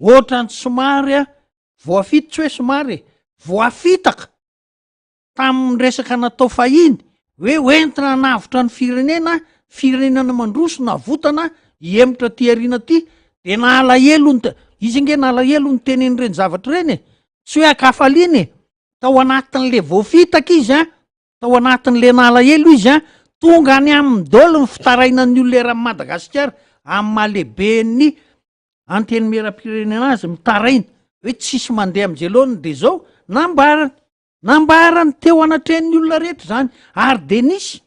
ohatran'ny somary a voafita, tsy hoe somary e, voafitaka tamin'ny resaka natao fahiny hoe hoentina hanavotra ny firenena, firenena mandroso navotana hihemotra aty aoriana aty, dia nalahelo ny te-, izy ange nalahelo niteny an'ireny zavatra ireny e, tsy hoe ankafaliana e, tao anatin'le voafitaka izy an, Tao anatin'ilay nalahelo izy an, tonga any aminy daholo ny fitarainan'ny olona eran'i Madagasikara amin'ny maha lehiben'ny Antenimierampirenena azy, mitaraina hoe tsisy mandeha amin'izay laoniny dia izao nambarany, nambarany teo anatrehan'ny olona rehetra izany ary dia nisy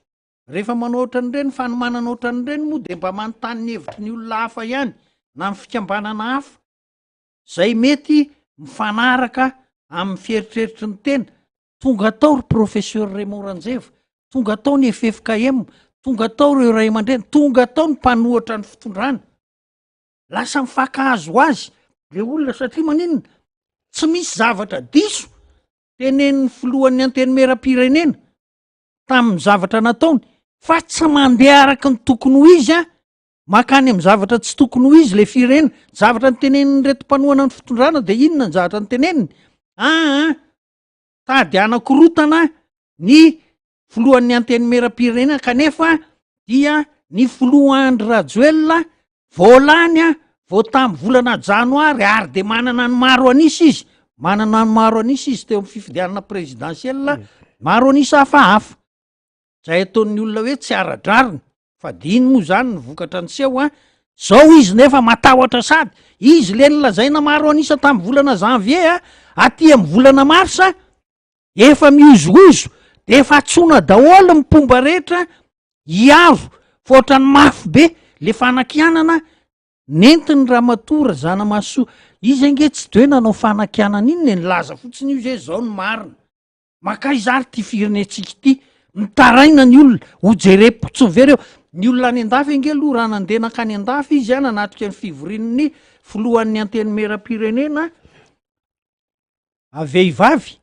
rehefa manao ohatran'ireny fanomanana ohatran'ireny moa dia mba manontany ny hevitry ny olona hafa ihany na ny fikambanana hafa zay mety mifanaraka amin'ny fieritreritry ny tena Tonga tao ry Professeur Raymond Ranjeva, tonga tao ny ffkm, tonga tao ireo ray aman-dreny, tonga tao ny mpanohatra ny fitondrana. Lasa mifankahazo ho azy le olona satria maninona? Tsy misy zavatra diso tenenin'ny filohan'ny antenimierampirenena tamin'ny zavatra nataony fa tsy mandeha araka ny tokony ho izy an, mankany amin'ny zavatra tsy tokony ho izy le firenena. Zavatra notenenin'ireto mpanohana ny fitondrana de inona ny zavatra noteneniny? Aa tady hanakorotana ny filohan'ny antenimierampirenena kanefa dia ny filoha Andry Rajoelina vao lany a, vao tamin'ny volana janoary ary de manana ny maro an'isa izy, manana ny maro an'isa izy teo amin'ny fifidianana présidentielle, maro an'isa hafahafa. Zay ataon'ny olona hoe tsy ara-drariny fa de iny moa zany ny vokatra niseho a, zao izy nefa matahotra sady, izy le nolazaina maro an'isa tamin'ny volana janvier a, aty amin'ny volana mars a, efa mihozohozo de efa antsoina daholo ny mpomba rehetra hiaro fa ohatran'ny mafy be. Le fanakianana nentiny Ramatoa Razanamahasoa, izy ange tsy de hoe nanao fanakianana inona e, nilaza fotsiny io izy hoe zao ny marina. Mankaiza ary ity firenentsika ity? Mitaraina ny olona, ho jerem-potsiny ve ireo? Ny olona any an-dafy ange aloha raha nandeha nankany an-dafy izy an, nanatrika ny fivorian'ny filohan'ny antenimierampirenena vehivavy,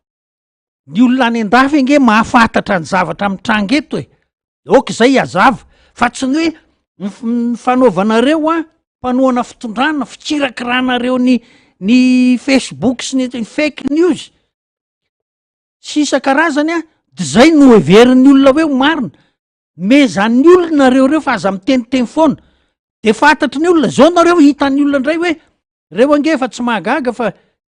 ny olona any an-dafy ange mahafantatra ny zavatra mitranga eto e, ok izay hazava, fa tsy ny hoe ny f- ny fanaovanareo an, mpanohana fitondrana, fikirakiranareo ny ny facebook sy ny ny fake news, sy isan-karazany an, de zay no heverin'ny olona hoe ho marina, mezan'ny olona nareo reo fa aza miteniteny foana, de fantatry ny olona, zao nareo hitan'ny olona indray hoe reo ange efa tsy mahagaga fa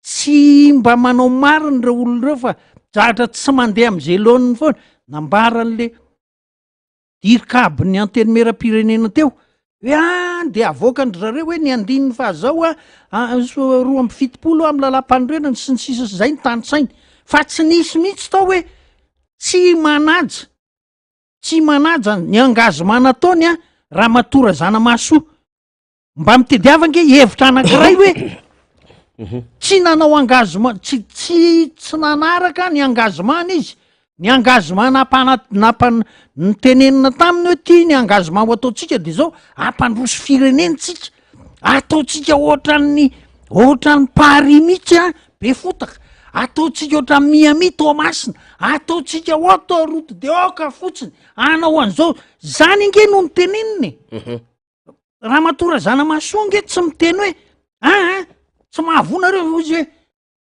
tsy mba manao marina ireo olona ireo fa zatra tsy mandeha am'izay laoniny foana, nambaran'le dircab-n'ny antenimierampirenena teo hoe ah de avoakan-dry zareo hoe ny andininy fahazao a 72 amin'ny lalàmpanorenana sy ny sisa sy zay ny tany sainy fa tsy nisy mihitsy tao hoe tsy manaja tsy manaja ny engagement nataony a Ramatoa Razanamahasoa. Mba mitediava ange hevitra anankiray hoe tsy nanao engagement, tsy, tsy, tsy nanaraka ny engagement-ny izy. Ny engagement nampana-, nampan-, notenenina taminy hoe ty ny engagement ho ataontsika de zao, hampandroso firenena tsika, ataontsika ohatran'ny, ohatran'ny Paris mihitsy an, Befotaka, ataontsika ohatran'ny Miami, Toamasina, ataontsika autoroute de aoka fotsiny, hanao an'izao, zany ange no notenenina e. Ramatoa Razanamahasoa ange tsy miteny hoe aa tsy mahavoa nareo fa izy hoe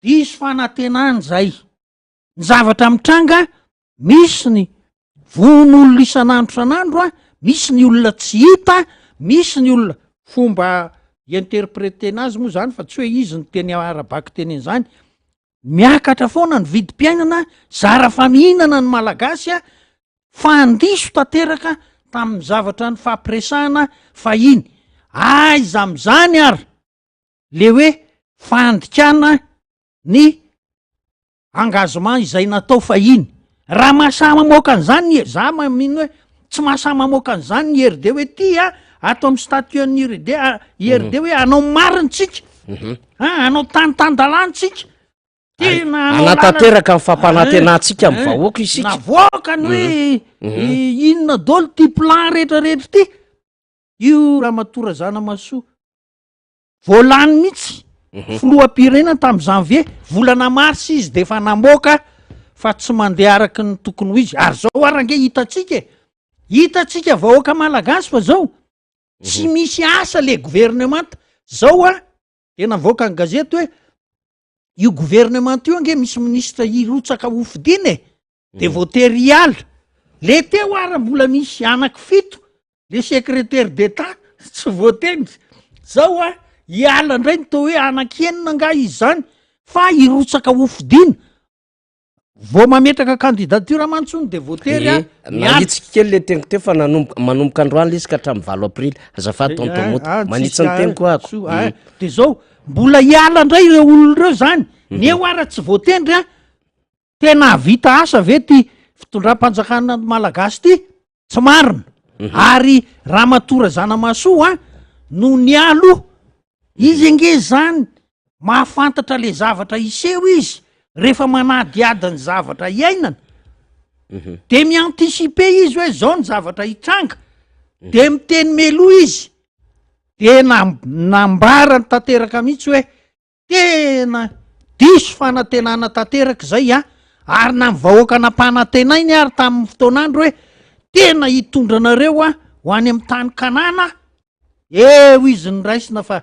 diso fanantenana izay. Ny zavatra mitranga misy ny vono olona isan'andro isan'andro a, misy ny olona tsy hita, misy ny olona fomba interpretena azy moa zany fa tsy hoe izy no teny ara-bakiteny an'izany, miakatra foana ny vidim-piainana, zara fa mihinana ny Malagasy a, Fandiso tanteraka tamin'ny zavatra nifampiresahana fahiny. Aiza amin'izany ary le hoe fandikana ny engagement izay natao fahiny. Raha mahasahy mamoaka an'izany ny, za mino hoe tsy mahasahy mamoaka an'izany ny IRD hoe ty a, ato amin'ny statut an'ny IRD, IRD hoe hanao marina tsika, hanao tany tan-dalàna tsika. Tena Hanatanteraka ny fampanantenantsika amin'ny vahoaka isika. Navoaka ny hoe inona daholo ty plan rehetra rehetra ty. Io Ramatoa Razanamahasoa vao lany mihitsy filoham-pirenena tamin'ny janvier, volana mars izy de efa namoaka fa tsy mandeha araky ny tokony ho izy. Ary zao ary ange hitantsika e, hitantsika vahoaka malagasy fa zao tsy misy asa le governemanta. Zao a, de navoaka ny gazety hoe io gouvernement io ange misy ministre hirotsaka ho fidiana e, de voatery hiala, le teo ara mbola misy anaky fito le secrétaire d'etat tsy voatendry, zao a hiala indray ny tao hoe anaky enina angaha izy zany fa hirotsaka ho fidiana, Vao mametraka candidature mantsy hono de voatery a miala. Nahitsiko kely le teniko teo fa nanomboka manomboka androany le izy ka hatramin'ny 8 aprily. Azafady tonton Moto. Ah, Manitsy ny tsisy, teniko ah, ako. soa, ah, De zao, mbola hiala indray ireo olona ireo zany. Ny eo ara tsy voatendry a. Tena hahavita asa ve ty fitondram-panjakana malagasy ty? Tsy marina. Ary Ramatoa Razanamahasoa a no nialoha. Izy ange zany mahafantatra le zavatra hiseho izy rehefa manadihady ny zavatra iainana. De mi-anticiper izy hoe zao ny zavatra hitranga. De miteny meloha izy. De nam- nambarany tanteraka mihitsy hoe Tena diso fanantenana tanteraka izay an! Ary na ny vahoaka nampanantenainy ary tamin'ny fotoan'andro hoe tena hitondra anareo aho ho any amin'ny tany Kanana aho, eo izy noraisina fa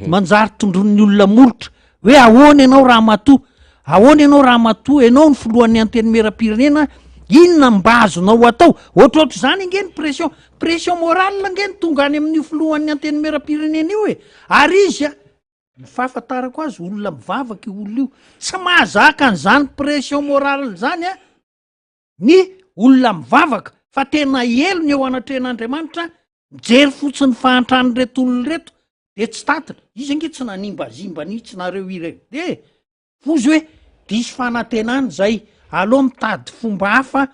manjary tondroin'ny olona molotra hoe ahoana ianao ramatoa, ahoana ianao ramatoa, ianao ny filohan'ny antenimierampirenena, inona mba azonao atao? Ohatrohatr'izany ange ny pression, pression morale ange no tonga any amin'io filohan'ny antenimierampirenena io e! Ary izy a, ny fahafantarako azy olona mivavaka io olona io, tsy mahazaka an'izany pression morale izany a, ny olona mivavaka fa tena helony eo anatrehan'Andriamanitra, mijery fotsiny fahantran'ireto olona ireto de tsy tatiny, izy ange tsy nanimbazimba mihitsy nareo IRD e, fozy hoe diso fanantenana izay, aleo mitady fomba hafa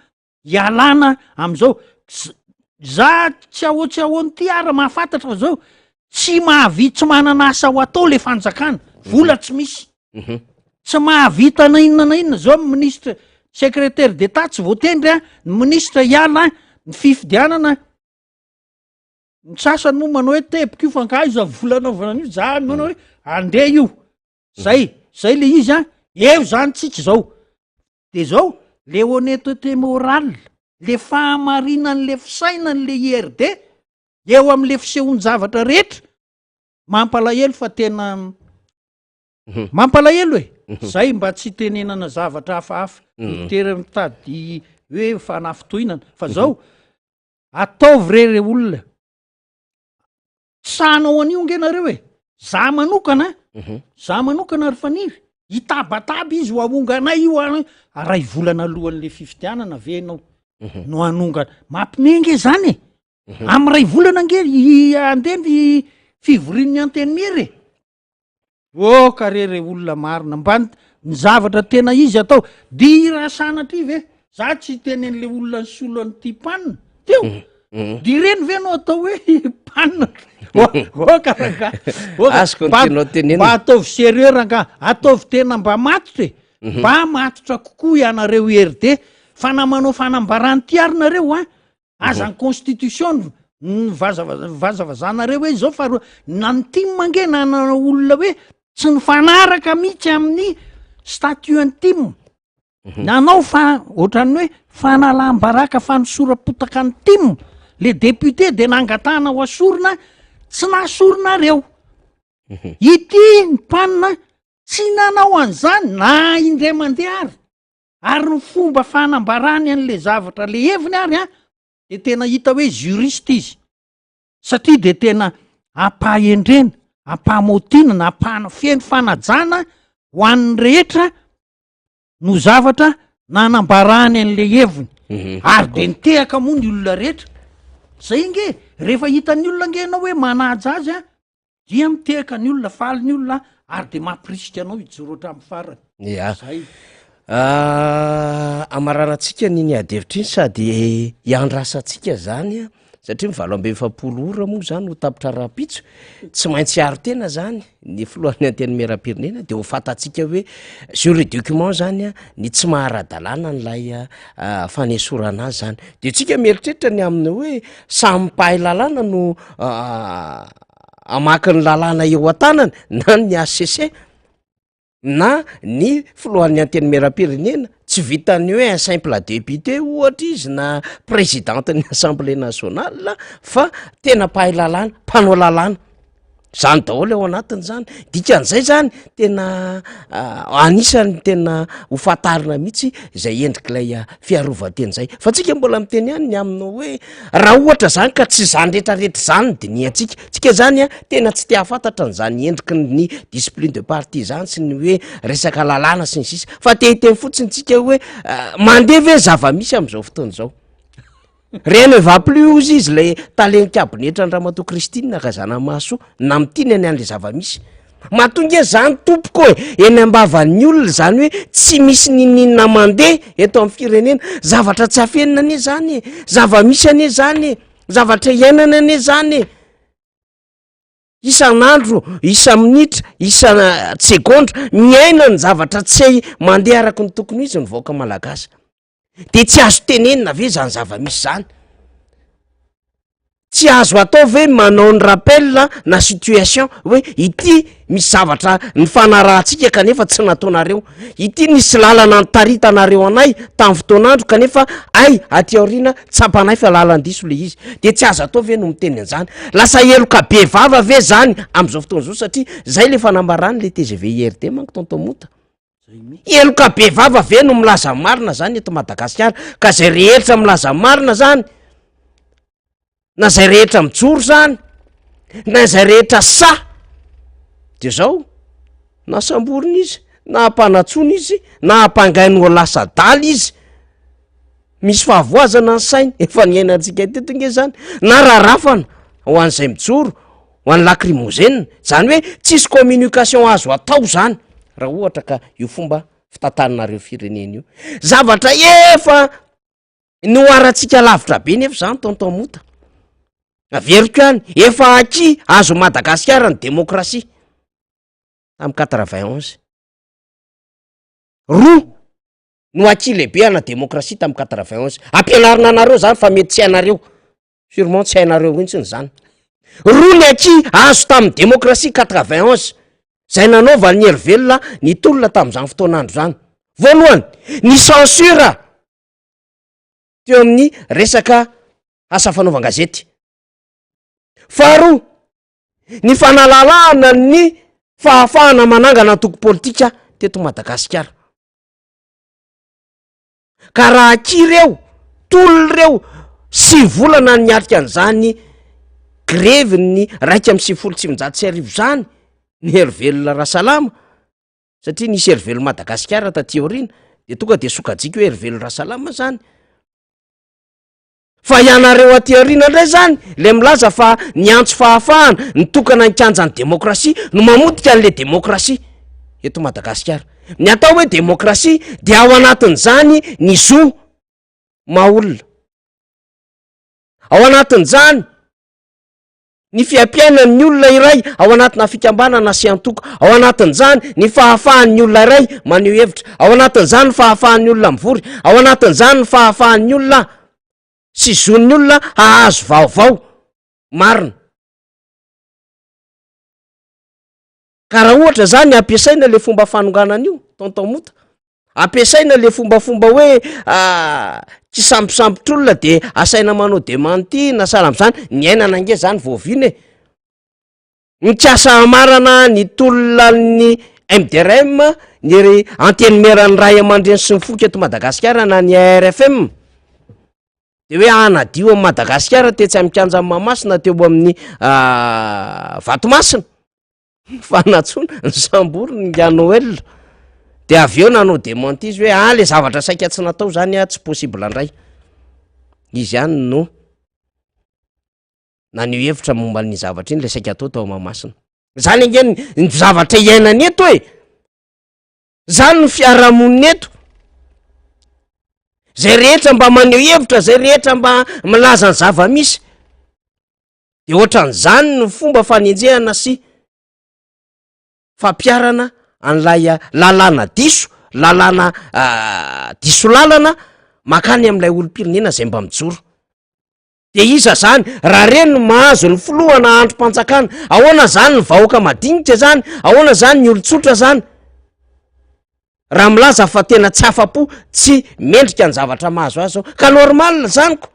Ialana amizao, Za tsy ahoa tsy ahoana ity ara mahafantatra fa zao tsy mahavita tsy manana asa ho atao le fanjakana, vola tsy misy. Tsy mahavita na inona na inona zao ny ministre secrétaire d'Etat tsy voatendry a, ny ministre hiala, ny fifidianana ny sasany moa manao hoe teboka io fa nga aiza vola anaovana an'io, za manao hoe andeha io. Zay, zay le izy a, eo zany tsika zao. De zao, le honnêteté morale, le fahamarinan'le fisainan'le IRD eo am'le fisehoan-javatra rehetra, mampalahelo fa tena mampalahelo e! Zay mba tsy itenenana zavatra hafahafa, mitery mitady hoe fanafintohinana, fa zao, ataovy re re olona, Tsy sahy hanao an'io ange nareo e! Za manokana, za manokana ry Faniry, hitabataba izy ho ahonganay io ary ray volana alohan'le fifidianana ve ianao no hanongana? Mampime ange zany e! Amin'ny ray volana ange handeha ny fivorian'ny antenimiera e! Oh ka re re olona marina mba ny zavatra tena izy atao dia raha sanatria ve za tsy hiteny an'le olona nisolo an'ity panina teo mm, mm. dia ireny ve no atao hoe panina oka ranga mba ataovy sérieux ranga ataovy tena mba matotra e mhm. mba matotra kokoa ianareo IRD fa na manao fanambarany ty ary nareo a Aza ny constitution no vazavazanareo hoe izao fa na ny tim ange nanana olona hoe tsy nifanaraka mihitsy amin'ny statut an'ny tim. Mhm. Nanao fa ohatran'ny hoe fanalam-baraka fanosoram-potaka ny tim. Le député de nangatahana ho asorina tsy nasorinareo. Mhm. Ity ny mpanina tsy nanao an'izany na indray mandeha ary. Ary ny fomba fanambarany an'le zavatra le heviny ary an, de tena hita hoe juriste izy, satria de tena ampahendrena, ampahamaotinana, ampahana feno fanajana ho an'ny rehetra no zavatra nanambarany an'le heviny. Mhm. Ary de nitehaka moa ny olona rehetra. Zay nge, rehefa hitan'ny olona nge ianao hoe manaja azy an, Dia mitehaka ny olona, faly ny olona ary dia mampirisika anao hijoro hatramin'ny farany. Ya. Zay. Ah, amaranantsika ny ady hevitra iny sady hiandrasantsika zany a, satria ny 48 ora moa zany ho tapitra rahampitso, tsy maintsy hiaro tena zany ny filohan'ny antenimierampirenena de ho fantatsika hoe juridiquement zany a ny tsy maha ara-dalàna an'ilay fanesorana azy zany. De tsika mieritreritra ny amin'ny hoe samy mpahay lalàna no hamaky ny lalàna eo an-tanany na ny HCC na ny filohan'ny antenimierampirenena, tsy vitan'ny hoe un simple député ohatra izy na présidente-n'ny assemblée nationale fa tena mpahay lalàna, mpanao lalàna. Zany daholo ao anatiny zany, dikan'izay zany tena anisan'ny tena ho fantarina mihitsy izay endrik'ilay fiarovan-tena izay, fa tsika mbola miteny ihany ny amin'ny hoe raha ohatra zany ka tsy zany retraretra zany no dinihantsika, tsika zany a tena tsy te hahafantatra an'izany endriky ny discipline de parti zany sy ny hoe resaka lalàna sy ny sisa fa te hiteny fotsiny tsika hoe mandeha ve ny zava-misy am'izao fotoana izao. Rien ne va plus hozy izy ilay talen'ny kabinetran'i Ramatoa Christine Razanamahasoa namintinany an'ilay zava-misy. Matoa nge zany tompoko e, eny am-bavan'ny olona zany hoe tsy misy niniana mandeha eto amin'ny firenena, zavatra tsy afenina anie zany e, zava-misy anie zany e, zavatra iainana anie zany e. Isan'andro, isa-minitra, isa-tsegondra, miaina ny zavatra tsy mandeha araka ny tokony ho izy ny vahoaka malagasy. De tsy azo tenenina ve zany zava-misy zany? Tsy azo atao ve manao ny rappel na situation hoe ity misy zavatra nifanarahantsika kanefa tsy nataonareo, ity nisy lalana nitaritanareo anay tamin'ny fotoan'andro kanefa ay aty aoriana tsapanay fa lalan-diso le izy, de tsy azo atao ve no miteny an'izany? Lasa heloka be vava ve zany am'izao fotoana izao satria zay le fanambarany le tgv IRD manko tonton Mota. Heloka be vava ve no milaza marina zany eto Madagasikara ka zay rehetra milaza marina zany na zay rehetra mijoro zany na zay rehetra sahy de zao na samborina izy na ampanantsoina izy na ampangainy ho lasa adala izy misy fahavoazana ny sainy efa niainantsika teto nge zany na rarafana ho an'izay mijoro ho an'ny lacrymogène zany hoe tsisy communication azo atao zany raha ohatra ka io fomba fitantananareo firenena io zavatra efa noharantsika lavitra be nefa zany tonton Mota. Averiko ihany, efa acquis azon'i Madagasikara ny demokrasia tamin'ny 91. Roa no acquis lehibe ana demokrasia tamin'ny 91. Ampianarina anareo zany fa mety tsy hainareo. Sûrement tsy hainareo mihitsiny zany. Roa ny acquis azo tamin'ny demokrasia 91 zay nanaovan'ny hery velona ny tolona tamin'izany fotoan'andro zany. Voalohany, ny censure teo amin'ny resaka asa fanaovan-gazety. Faharoa, ny fanalalahana ny fahafahana manangana antoko politika teto Madagasikara. Ka raha akia reo, tolona reo, sivy volana niatrika an'izany grevy ny 1991 zany, ny Hery Velona Rasalama, satria nisy Hery Velona Madagasikara taty aoriana, de tonga de sokajiko hoe Hery Velona Rasalama zany. Fa ianareo aty aoriana indray zany le milaza fa niantso fahafahana, nitokana ny kianjan'ny demokrasia no mamotika an'le demokrasia eto Madagasikara. Ny atao hoe demokrasia dia ao anatin'izany ny zo maha olona. Ao anatin'izany ny fiampiainan'ny olona iray ao anatina fikambanana sy antoko, ao anatin'izany ny fahafahan'ny olona iray maneho hevitra, ao anatin'izany ny fahafahan'ny olona mivory, ao anatin'izany ny fahafahan'ny olona sy zon'ny olona hahazo vaovao marina. Ka raha ohatra zany ampiasaina le fomba fanonganana io, tonton Mota, Ampiasaina le fombafomba hoe kisambosambotr'olona de asaina manao démenti na sahala am'zany, ny ainana ange zany voaviana e! Mikasa hamarana ny tolona ny MDRM, ny antenimieran'ny ray aman-dreny sy ny foko eto Madagasikara na ny ARFM, de hoe hanadio an'i Madagasikara tetsy amin'ny kianjan'i Mahamasina teo amin'ny Vatomasina. Fa nantsoina, nosamboriny ingahy Noël, de avy eo nanao démenti izy hoe ah le zavatra saika tsy natao zany ah tsy possible ndray, izy ihany no naneho hevitra momba ny zavatra iny le saika atao tao Mahamasina, zany ange ny zavatra iainana eto e, zany ny fiarahamonina eto, zay rehetra mba maneho hevitra, zay rehetra mba milaza ny zava-misy. De ohatran'izany ny fomba fanenjehana sy fampiharana an'ilay lalàna diso, lalàna diso lalana mankany amin'ilay olom-pirenena zay mba mijoro. De iza zany? Raha reny no mahazo ny filoha na andrim-panjakana, ahoana zany ny vahoaka madinika zany? Ahoana zany ny olon-tsotra zany? Raha milaza fa tena tsy afa-po, tsy mendrika ny zavatra mahazo azy zao, ka normal zany ko.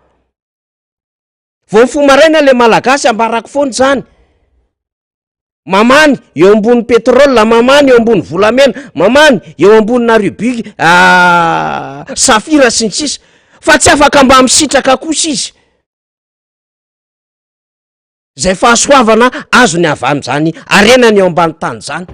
Vao mifoha maraina le malagasy ambarako foana izany. Mamany eo ambony pétrole, mamany eo ambony volamena, mamany eo ambonina rubis, safira sy ny sisa. Fa tsy afaka mba misitraka kosa izy. Izay fahasoavana azony avy amin'izany harenany eo ambany tany izany.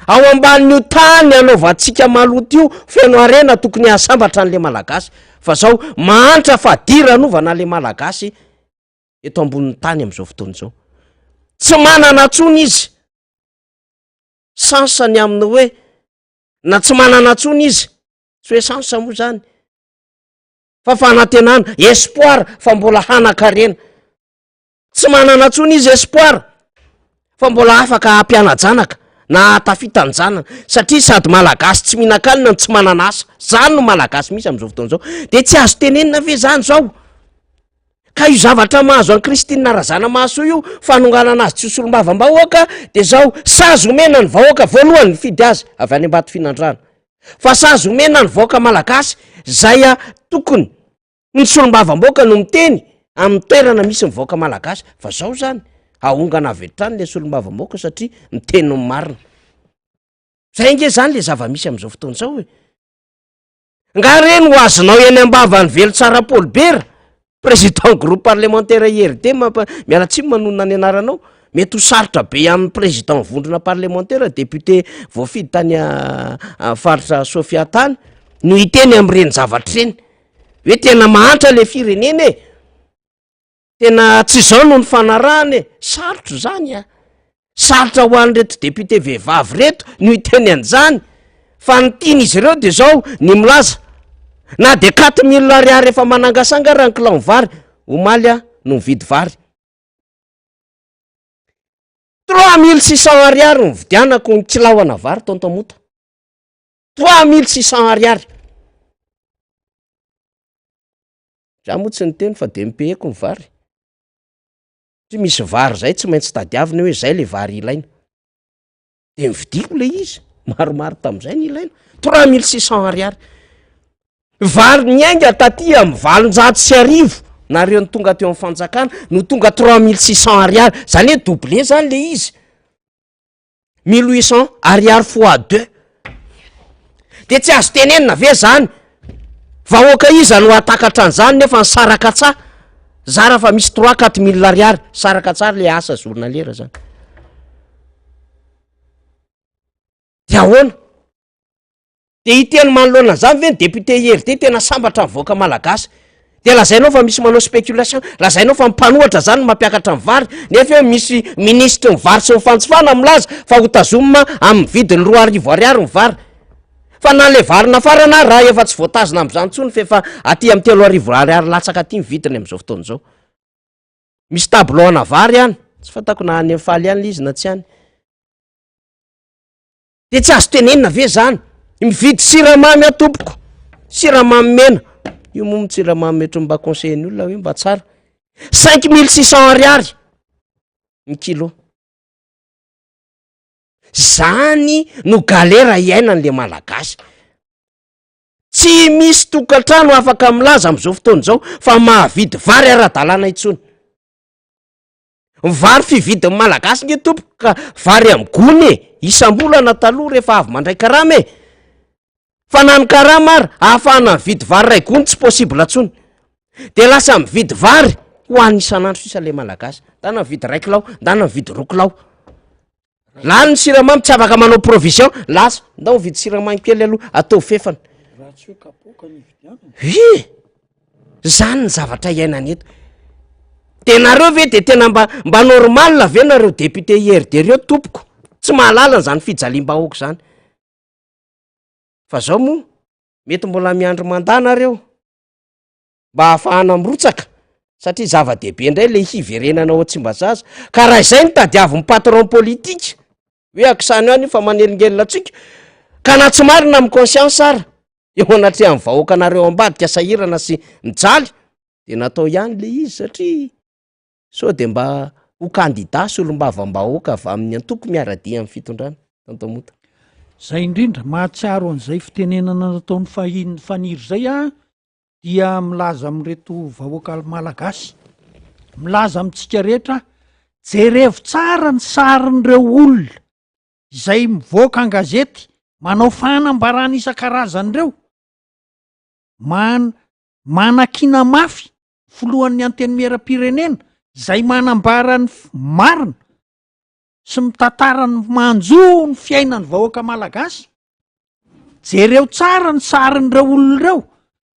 Ao ambanin'io tany anaovantsika maloto io feno harena tokony hahasambatra an'le malagasy. Fa zao mahantra fadiranovana le malagasy eto ambonin'ny tany amin'izao fotoana izao. Tsy manana tsony izy. Chance ny amin'ny hoe na tsy manana tsony izy. Tsy hoe chance moa zany. Fa fanantenana, espoir fa mbola hanan-karena. Tsy manana tsony izy espoir fa mbola afaka hampiana-janaka na hahatafita ny zanany satria sady malagasy tsy mihinan-kanina no tsy manana asa. Zany no malagasy misy amin'izao fotoana izao. De tsy azo tenenina ve zany zao? Ka io zavatra mahazo an'i Christine Razanamahasoa io, fanonganana azy tsy ho solombavambahoaka de zao, sazy omena ny vahoaka voalohany nifidy azy avy any Ambatofinandrahana. Fa sazy omena ny vahoaka malagasy zay tokony Ny solombavambaoka no miteny amin'ny toerana misy ny vahoaka malagasy fa zao zany ahongana avy hatrany le solombavambaoka satria miteny ny marina. Zay ange zany le zava-misy amin'izao fotoana izao e. Nga reny ho azonao eny am-bavan'i Velontsara Paul Bert, président groupe parlementaire IRD, mampa- miala tsiny manonona ny anaranao, mety ho sarotra be amin'ny président vondrona parlementaire, député voafidy tany faritra Sofia tany no hiteny amin'ireny zavatra ireny. Hoe tena mahantra le firenena e! Tena tsy izao no nifanarahana e! Sarotra izany a! Sarotra ho an'ireto député vehivavy ireto no hiteny an'izany fa ny tian'izy ireo de zao ny milaza na de 4000 ariary efa manangasanga ara ny kilao vary, omaly aho no nividy vary. 3600 ariary nividianako ny kilaoana vary tonton Mota. 3600 ariary. Za moa tsy niteny fa de nipeheko ny vary. Satria misy vary zay tsy maintsy tadiavina hoe zay le vary ilaina. De nividiako le izy, maromaro tam'zay ny ilaina, 3600 ariary. Vary niainga taty amin'ny 1800 nareo ny tonga teo amin'ny fanjakana no tonga 3600 ariary, zany hoe doublé zany le izy. 1800 ariary fois deux. De tsy azo tenenina ve zany? Vahoaka iza no hahatakatra an'izany nefa ny sarakatsa zara fa misy trois quatre mille ariary, sarakatsa le asa journalière zany. De ahoana? De hiteny manoloana an'izany ve ny député IRD tena sambatra ny vahoaka malagasy? De lazainao fa misy manao spéculation, lazainao fa mpanohatra zany no mampiakatra ny vary, nefa eo misy minisitry ny vary sy ny fanjifana milaza fa ho tazomina amin'ny vidiny 2000 ariary ny vary. Fa na le vary nafarana ary raha efa tsy voatazona amin'izany intsony fa efa aty amin'ny 3000 ariary latsaka aty ny vidiny amin'izao fotoana izao. Misy tableau ana vary any, tsy fantako na any amin'ny faly any le izy na tsy any. De tsy azo tenenina ve zany? Mividy siramamy aho tompoko, siramamy mena, io moa siramamy mety mba conseiller ny olona hoe mba tsara, 5600 ariary ny kilo. Zany no galère iainan'le malagasy. Tsy misy tokantrano afaka milaza am'izao fotoana izao fa mahavidy vary ara-dalàna intsony. Ny vary fividin'ny malagasy nge tompoko ka vary amin'ny gony e, isam-bolana taloha rehefa avy mandray karama e. Fa na ny karama ary ahafahana mividy vary iray gony tsy possible intsony. De lasa mividy vary ho an'ny isan'andro sisa le malagasy. Ndana mividy iray kilao, ndana mividy roa kilao. Lany ny siramamy tsy afaka manao provision, lasa ndao mividy siramamy kely aloha atao fefana. Raha tsy hoe kapoaka ny ividianana. Hi! Zany ny zavatra iainana eto. De nareo ve de tena mba mba normal ve nareo député IRD reo tompoko? Tsy mahalala an'izany fijaliam-bahoaka zany. Fa zao moa mety mbola miandry mandat nareo mba ahafahana mirotsaka satria zava-dehibe indray le hiverenana ao Tsimbazaza. Ka raha izay no tadiavin'ny patron politique hoe akisano ihany io fa manelingelina antsika ka na tsy marina amin'ny conscience ara eo anatrehan'ny vahoaka anareo ambadika sahirana sy mijaly de natao ihany le izy satria sao de mba ho kandida solombavambahoaka avy amin'ny antoko miara-dia amin'ny fitondrana. Tonton Mota. Zay indrindra, mahatsiaro an'izay fitenenana nataon'ny fahiny Faniry zay aho dia milaza amin'ireto vahoaka malagasy, milaza amintsika rehetra aho, jerevo tsara ny sarin'ireo olona izay mivoaka an-gazety manao fanambarana isan-karazany ireo, man- manakiana mafy filohan'ny antenimieram-pirenena izay manambara ny marina sy mitantara ny manjo ny fiainan'ny vahoaka malagasy. Jereo tsara ny sarin'ireo olona ireo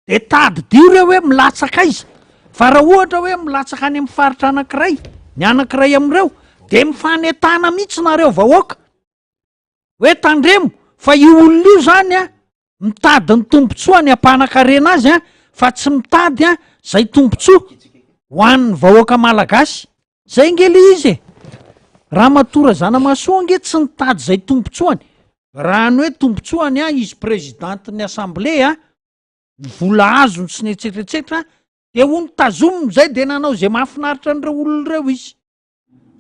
de tadidio ireo hoe milatsaka aiza, fa raha ohatra hoe milatsaka any amin'ny faritra anankiray ny anankiray amin'ireo de mifanentana mihitsy nareo vahoaka hoe tandremo fa io olona io zany a mitady ny tombontsoany hampanakarena azy a fa tsy mitady a zay tombontsoa ho an'ny vahoaka malagasy. Zay nge le izy e! Ramatoa Razanamahasoa ange tsy nitady zay tombontsoany, raha ny hoe tombontsoany a izy présidente-n'ny assemblée a, ny vola azony sy ny etsetra etsetra de ho notazominy zay de nanao zay mahafinaritra an'ireo olona ireo izy,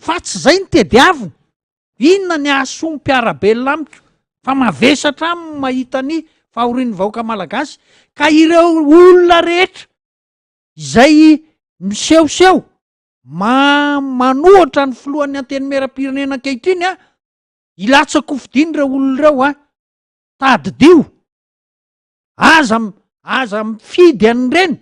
fa tsy zay no tediaviny, inona ny hahasoa ny mpiara-belona amiko fa mavesatra aminy mahita ny fahorian'ny vahoaka malagasy ka ireo olona rehetra izay misehoseho Ma manohatra ny filohan'ny antenimierampirenena ankehitriny a, hilatsa-kofidina ireo olona ireo a, tadidio, aza aza mifidy an'ireny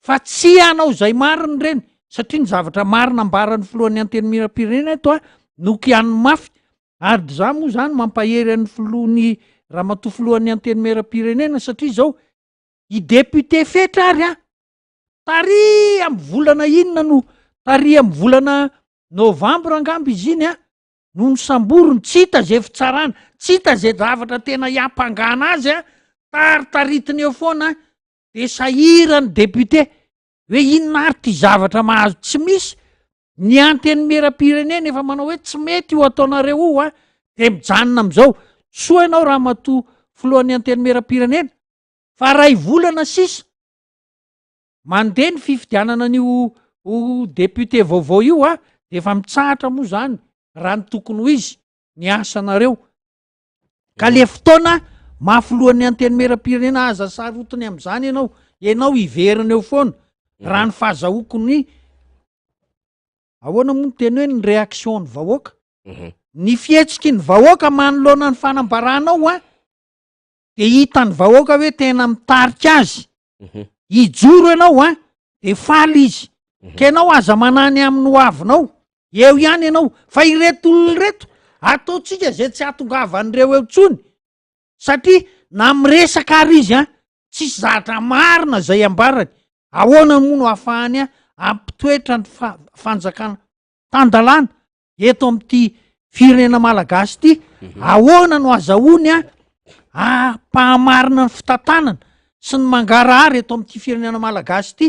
fa tsy hanao izay marina ireny satria ny zavatra marina ambaran'ny filohan'ny antenimierampirenena eto a no kianiny mafy ary de za moa zany mampahery an'ny filohan'ny ramatoa filohan'ny antenimierampirenena satria zao i député Fetra ary a Tary amin'ny volana inona no, tary amin'ny volana novambra angamba izy iny an, no nosamboriny, tsy hita izay fitsarana, tsy hita izay zavatra tena hiampangana azy an, taritaritiny eo foana an, de sahirany député hoe inona ary ty zavatra mahazo, tsy misy. Ny antenimieram-pirenena efa manao hoe tsy mety io ataonareo io a, de mijanona am'izao. Soa ianao ramatoa filohan'ny antenimieram-pirenena fa ray volana sisa mandeha ny fifidianana an'io ho député vaovao io a, de efa mitsahatra moa zany raha ny tokony ho izy ny asanareo. Ka le fotoana maha filohan'ny antenimieram-pirenena aza sarotiny am'izany ianao, ianao hiverina eo foana raha ny fahazahoako ny ahoana moa ny teny hoe ny réaction ny vahoaka, ny fihetsiky ny vahoaka manoloana ny fanambaranao a, de hitan'ny vahoaka hoe tena mitarika azy hijoro ianao a, de faly izy. Ka ianao aza manany amin'ny ho avinao, eo ihany ianao, fa ireto olona ireto ataontsika zay tsy hahatongavan'ireo eo intsony, satria na miresaka ary izy a, tsisy zavatra marina zay ambarany. Ahoana moa no ahafahany a hampitoetra ny fanjakana tan-dalàna eto amin'ity firenena malagasy ity? Ahoana no azahoany a ampahamarina ny fitantanana sy ny mangarahara eto amin'ity firenena malagasy ity?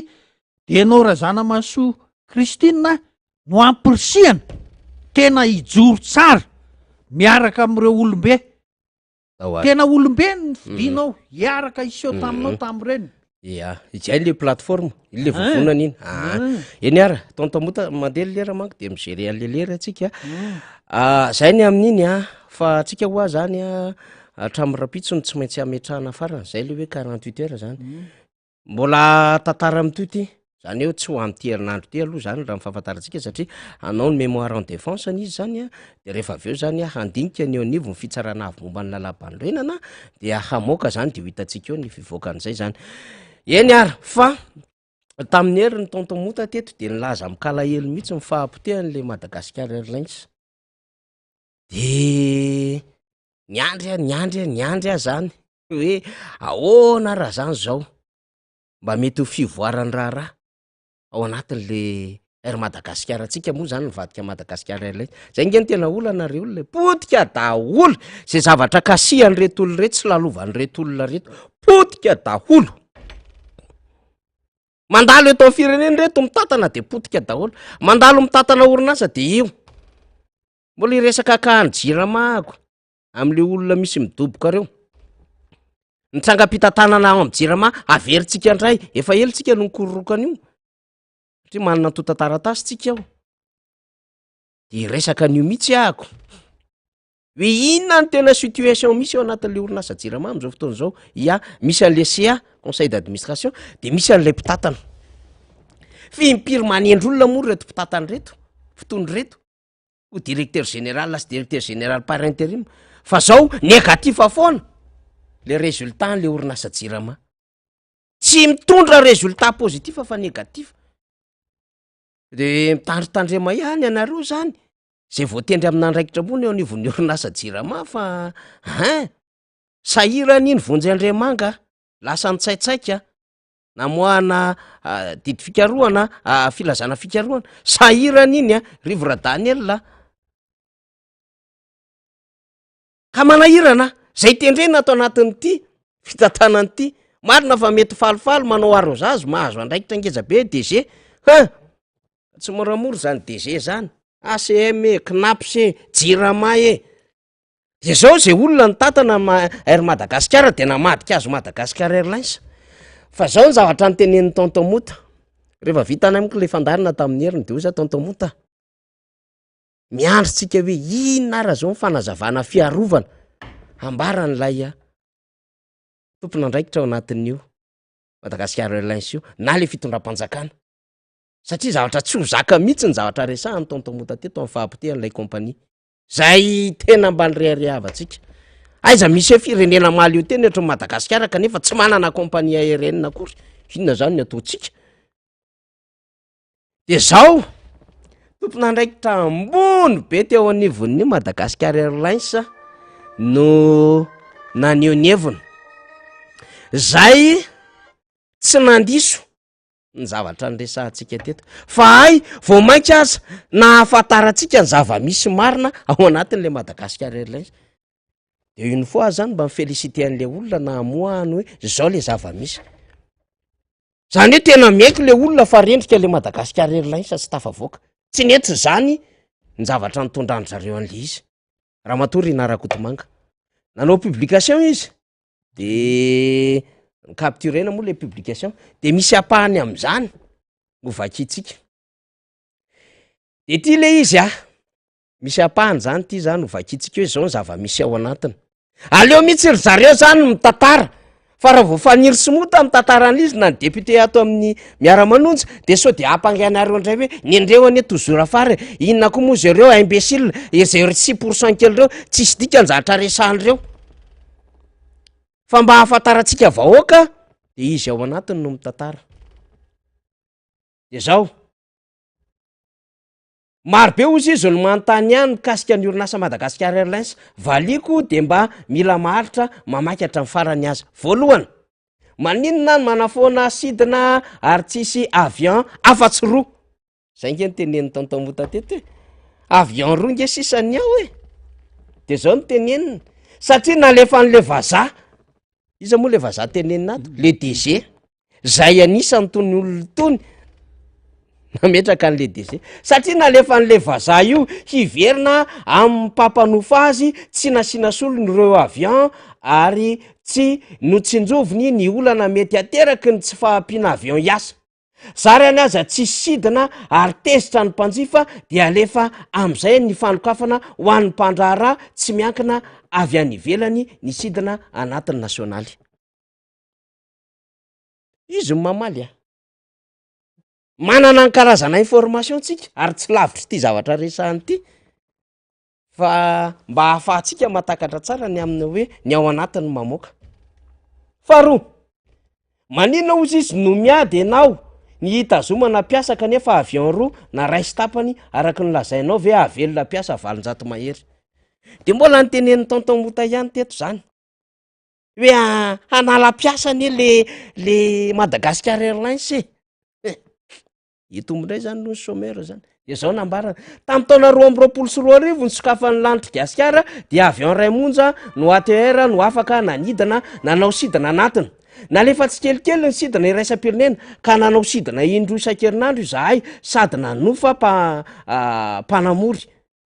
De ianao Razanamahasoa Christine no ampirisihana tena hijoro tsara miaraka amin'ireo olombe. Tena olombe ny fidinao hiaraka hiseho taminao tamin'ireny. Ia, izay le plateforme, iny le vovonana iny. Ah, eny ara, tonton Mota mandeha le lera manko de mi-gérer an'le lera antsika. Ah, zay ny amin'iny a, fa antsika hoa zany a, hatramin'ny rahampitso no tsy maintsy hametrahana farany, zay le hoe 48 heures zany. Mbola tantara mitohy ity, zany hoe tsy ho amin'ity herinandro ity aloha zany raha ny fahafantarantsika satria hanao ny mémoire en défense ny izy zany a, de rehefa avy eo zany a handinika ny eo anivon'ny fitsarana avo momba ny lalàm-panorenana dia hamoaka zany de ho hitantsika eo ny fivoakan'izay zany. Eny ary fa tamin'ny heriny tonton Mota teto de nilaza amin-kalahelo mihitsy ny fahapotehan'le Madagascar Airlines. De niandry aho, niandry aho, niandry aho zany hoe ahoana raha zany zao mba mety ho fivoaran'ny raharaha ao anatin'le Air Madagascar antsika moa zany nivadika Madagascar Airlines. Zay nge no tena olana ry olona e, potika daholo zay zavatra kasihan'ireto olona ireto sy lalovan'ireto olona ireto, potika daholo. Mandalo eto amin'ny firenena ireto mitantana de potika daholo, mandalo mitantana orinasa de io. Mbola hiresaka akany jirama ako am'le olona misy midoboka reo. Ny trangam-pitantanana ao amin'ny jirama averintsika indray, efa ela tsika no nikororoka an'io satria manana antontan-taratasy tsika ao. De hiresaka an'io mihitsy ahako hoe inona ny tena situation misy ao anatin'le orinasa jirama am'zao fotoana zao. Ya, misy an'le CA, conseil d'administration, de misy an'ilay mpitantana. Fa impiry manendry olona moa reto mpitantana reto, mpitondra reto? ho directeur général sy directeur général par intérim fa zao négatif foana le résultat le orinasa jirama tsy mitondra résultat positif fa négatif de mitandritandrema ihany ianareo zany zay voatendry amina andraikitra ambony eo anivon'ny orinasa jirama fa hein sahirana iny Vonjy Andriamanga lasa nitsaitsaika namoahana didy fikarohana, filazana fikarohana, sahirana iny a, Rivo Radaniel a. Ka manahirana, zay tendrena ato anatin'ity fitantanana ity, marina fa mety falifaly manao arrosage, mahazo andraikitra ngeza be DG, hein, tsy moramora zany DG zany, ACM e, CNAPS e, Jirama e. De zao zay olona nitantana ma- Air Madagascar de namadika azy Madagascar Airlines. Fa zao ny zavatra notenenin'i Tonton Mota, rehefa vita any amiko le fandaharana tamin'ny heriny de hoy za Tonton Mota, miandry tsika hoe inona ara zao ny fanazavana fiarovana ambaran'ilay tompon'andraikitra ao anatin'io Madagascar Airlines io na le fitondram-panjakana. Satria zavatra tsy ho zaka mihitsy ny zavatra resahan'i Tonton Mota teto amin'ny fahapotehan'ilay compagnie. Zay tena mba nireharehavantsika. Aiza misy hoe firenena mahaleo tena eto Madagasikara kanefa tsy manana compagnie aérienne akory. Inona zany ny ataontsika? De zao, tompon'andraikitra ambony be teo anivon'ny Madagascar Airlines no naneho ny heviny. Zay tsy nandiso ny zavatra niresahantsika teto fa hay vao mainka aza nahafantarantsika ny zava-misy marina ao anatin'le Madagascar Airlines de une fois zany mba mi-féliciter an'le olona nahamoahany hoe zao le zava-misy zany hoe tena miaiky le olona fa rendrika le Madagascar Airlines tsy tafavoaka. Tsy nety izany ny zavatra nitondran-dry zareo an'le izy. Ramatoa Rinah Rakotomanga. Nanao publication izy de ni-capturer-na moa le publication de misy ampahany am'zany no vakintsika. De ty le izy a, misy ampahany zany ty zany ho vakintsika hoe zao ny zava-misy ao anatiny. Aleo mihitsy ry zareo zany mitantara fa raha vao Faniry sy Mota mitantara an'izy na ny député ato amin'ny Miara-manonja de sao de ampangainareo indray hoe ny andreo anie toujours afara e, inona koa moa zareo imbécile, izay 6% kely reo tsisy dikany zavatra resahan'ireo. Fa mba ahafantarantsika vahoaka de izy ao anatiny no mitantara. De zao. Maro be hozy izy no manontany ahy mikasika ny orinasa Madagascar Airlines. Valiako dia mba mila maharitra mamaky hatramin'ny farany aza. Voalohany, maninona no manafoana sidina ary tsisy avion afa-tsy roa? Zay nge no tenenin'i Tonton Mota teto e. Avion roa nge sisa ny ao e. De zao no teneniny, satria nalefan'le vazaha, iza moa le vazaha tenenina ato? Le DG. Zay anisan tony olona itony nametraka an'le DG satria nalefa an'le vazaha io hiverina amin'ny mpampanofa azy tsy nasiana solony ireo avion ary tsy notsinjoviny ny olana mety ateraky ny tsy fahampiana avion hiasa. Zary any aza tsisy sidina ary tezitra ny mpanjifa dia alefa amin'izay ny fanokafana ho an'ny mpandraharaha tsy miankina avy any ivelany ny sidina anatin'ny nasionaly. Izy no mamaly a! Manana ny karazana information tsika ary tsy lavitry ity zavatra resahana ity fa mba ahafahantsika mahatakatra tsara ny amin'ny hoe ny ao anatiny mamoaka. Faharoa, maninona hozy izy no miady ianao ny hitazomana mpiasa kanefa avion roa na ray sy tapany araka ny lazainao ve hahavelona mpiasa 800 mahery? De mbola notenenin'i Tonton Mota ihany teto zany. Hoe hanala mpiasa anie le le Madagascar Airlines e. Eh, hitombo indray zany aloha ny chômeur zany. De zao nambarany, tamin'ny taona 2022 nisokafan'ny lanitr'i Gasikara dia avion iray monja no ATR no afaka nanidina nanao sidina anatiny. Nalefa tsikelikely ny sidina iraisam-pirenena ka nanao sidina indroa isan-kerinandro izahay sady nanofa mpa- mpanamory.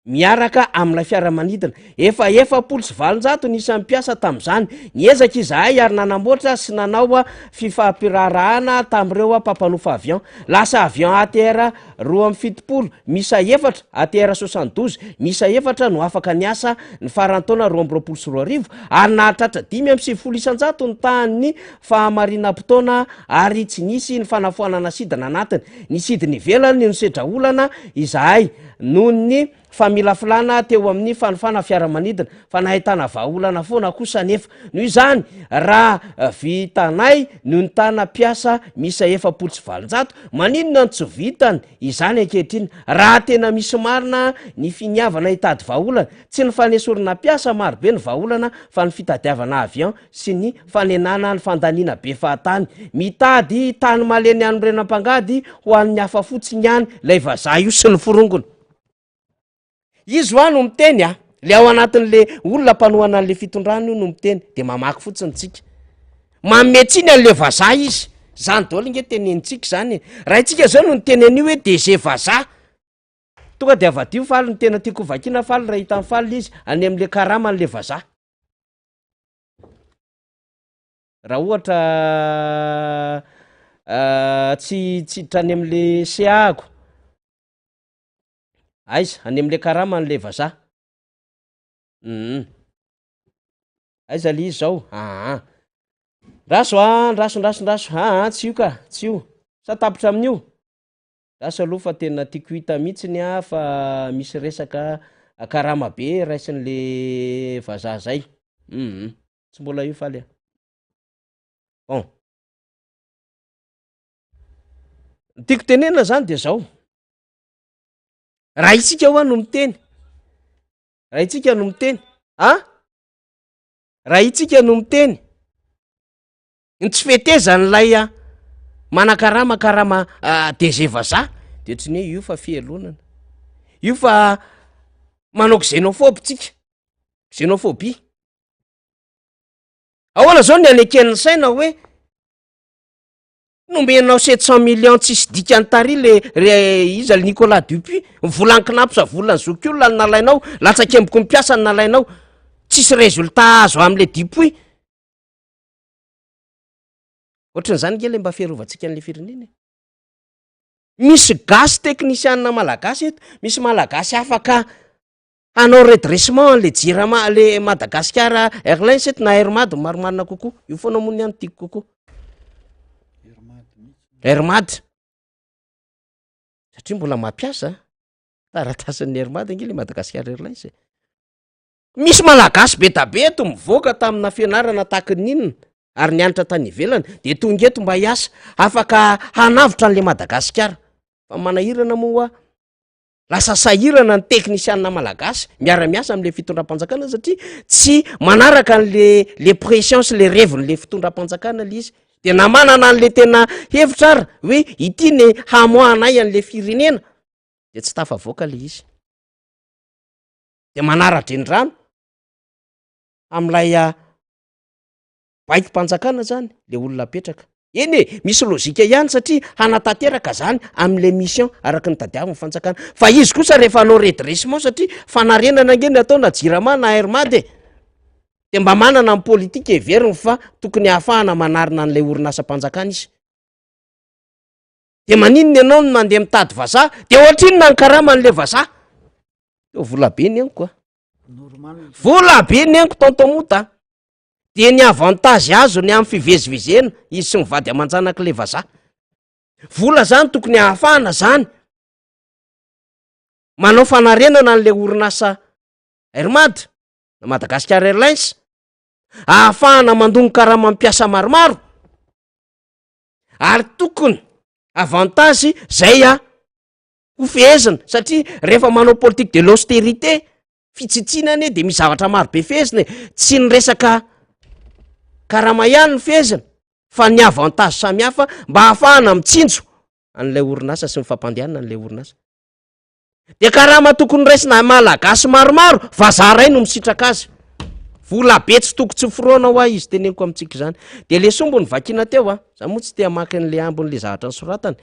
miaraka amin'ilay fiaramanidina. Efa 840 ny isan'ny mpiasa tamin'izany. Niezaka izahay ary nanamboatra sy nanao fifampiraharahana tamin'ireo mpampanofa avion. Lasa avion ATR 72 miisa efatra, ATR 72 miisa efatra no afaka niasa ny faran'ny taona 2022 ary nahatratra 95% ny tahan'ny fahamarinam-potoana ary tsy nisy ny fanafoanana sidina anatiny. Ny sidina ivelany no nisedra olana izahay. Noho ny familafilana teo amin'ny fanofana fiaramanidina, fa nahitana vahaolana foana kosa anefa. Noho izany, raha vitanay no nitana mpiasa miisa 840, maninona no tsy vitany izany ankehitriny? Raha tena misy marina ny finiavana hitady vahaolana, tsy ny fanesorana mpiasa marobe no vahaolana fa ny fitadiavana avion sy ny fanenana ny fandaniana be fahatany. Mitady tany malemy hanorenam-pangady ho an'ny hafa fotsiny ihany ilay vazaha io sy ny forongony. Izy hoa no miteny a, le ao anatin'le olona mpanohana an'le fitondrana io no miteny, de mamaky fotsiny tsika. Manome tsiny an'le vazaha izy. Zany daholo nge tenenintsika zany e. Raha itsika zao no niteny an'io hoe DG vazaha, tonga de avadio faly ny tena tiako ho vakiana faly raha hitan'i faly izy any am'le karaman'le vazaha. Raha ohatra tsy tsy hiditra any am'le CA-ko, aiza? Any am'le karaman'le vazaha, um aiza le izy zao? Aa, ndraso a, ndraso ndraso ndraso, aa tsy io ka, tsy io, sa tapitra amin'io? Lasa aloha fa tena tiako hita mihitsiny ah fa misy resaka karama be raisin'le vazaha zay, hum tsy mbola io faly ah. Bon. Ny tiako tenenina zany de zao, raha isika hoa no miteny, raha itsika no miteny, ah? Raha itsika no miteny, Ny tsy fetezan'ilay manakarama karama DG vazaha de ohatry ny hoe io fa fialonana, io fa manao xénophobe tsika, xénophobie. Ahoana zao ny aneken'ny saina hoe. Nomenao 700 millions tsisy dikany tary le re iza le Nicolas Dupuis, ny volan'ny CNaPS volan'ny zokiolona no nalainao, latsakemboky ny mpiasa no nalainao, tsisy résultat azo am'le Dupuis. Ohatran'izany nge le mba fiarovantsika an'le firenena e. Misy gasy teknisianina malagasy eto, misy malagasy afaka hanao redressement an'le jirama le Madagascar Airlines eto na Air Mad marimarina kokoa, io foana moa ny any tiako kokoa. Air Mad. Satria mbola mampiasa taratasin'ny Air Mad ange le Madagascar Airlines e. Misy malagasy be da be eto mivoaka tamina fianarana tahaky ny inona ary nianatra tany ivelany de tonga eto mba hiasa, afaka hanavotra an'le Madagasikara. Fa manahirana moa hoa, lasa sahirana ny teknisianina malagasy miara-miasa am'le fitondram-panjakana satria tsy manaraka an'le le pression sy le revin'le fitondram-panjakana le izy. De na manana an'le tena hevitra ary hoe ity ny hamoahanay an'le firenena de tsy tafavoaka le izy. De manara-drenirano am'ilay baikom-panjakana zany le olona apetraka. Eny e, misy lojika ihany satria hanatanteraka zany am'le mission araky ny tadiavin'ny fanjakana. Fa izy kosa rehefa hanao redressement satria fanarenana ange ny atao na jirama na air mad e, de mba manana ny politika heveriny fa tokony hahafahana manarina an'ilay orinasam-panjakana izy. De maninona ianao no mandeha mitady vazaha? De ohatrinona ny karaman'le vazaha? Teo vola be ny henoko a. Vola be ny henoko tonton Mota a. De ny avantage azony amin'ny fivezivezena izy sy ny vady aman-janak'le vazaha. Vola zany tokony ahafahana zany manao fanarenana an'le orinasa Air Mad na Madagascar Airlines, ahafahana mandoa ny karaman'ny mpiasa maromaro, ary tokony avantage zay a ho fehezina satria rehefa manao politique de l'austérité fitsitsiana anie de misy zavatra maro be fehezina e, tsy ny resaka karama ihany ny fehezina fa ny avantage samihafa mba hahafahana mitsinjo an'ilay orinasa sy ny fampandehanana an'ilay orinasa. De karama tokony raisina malagasy maromaro, vazaha ray no misitraka azy. Vola be tsy toko tsy forohana hoa izy teneniko amintsika izany. De le sombiny vakina teo a, za moa tsy te hamaky an'le ambin'le zavatra nosoratany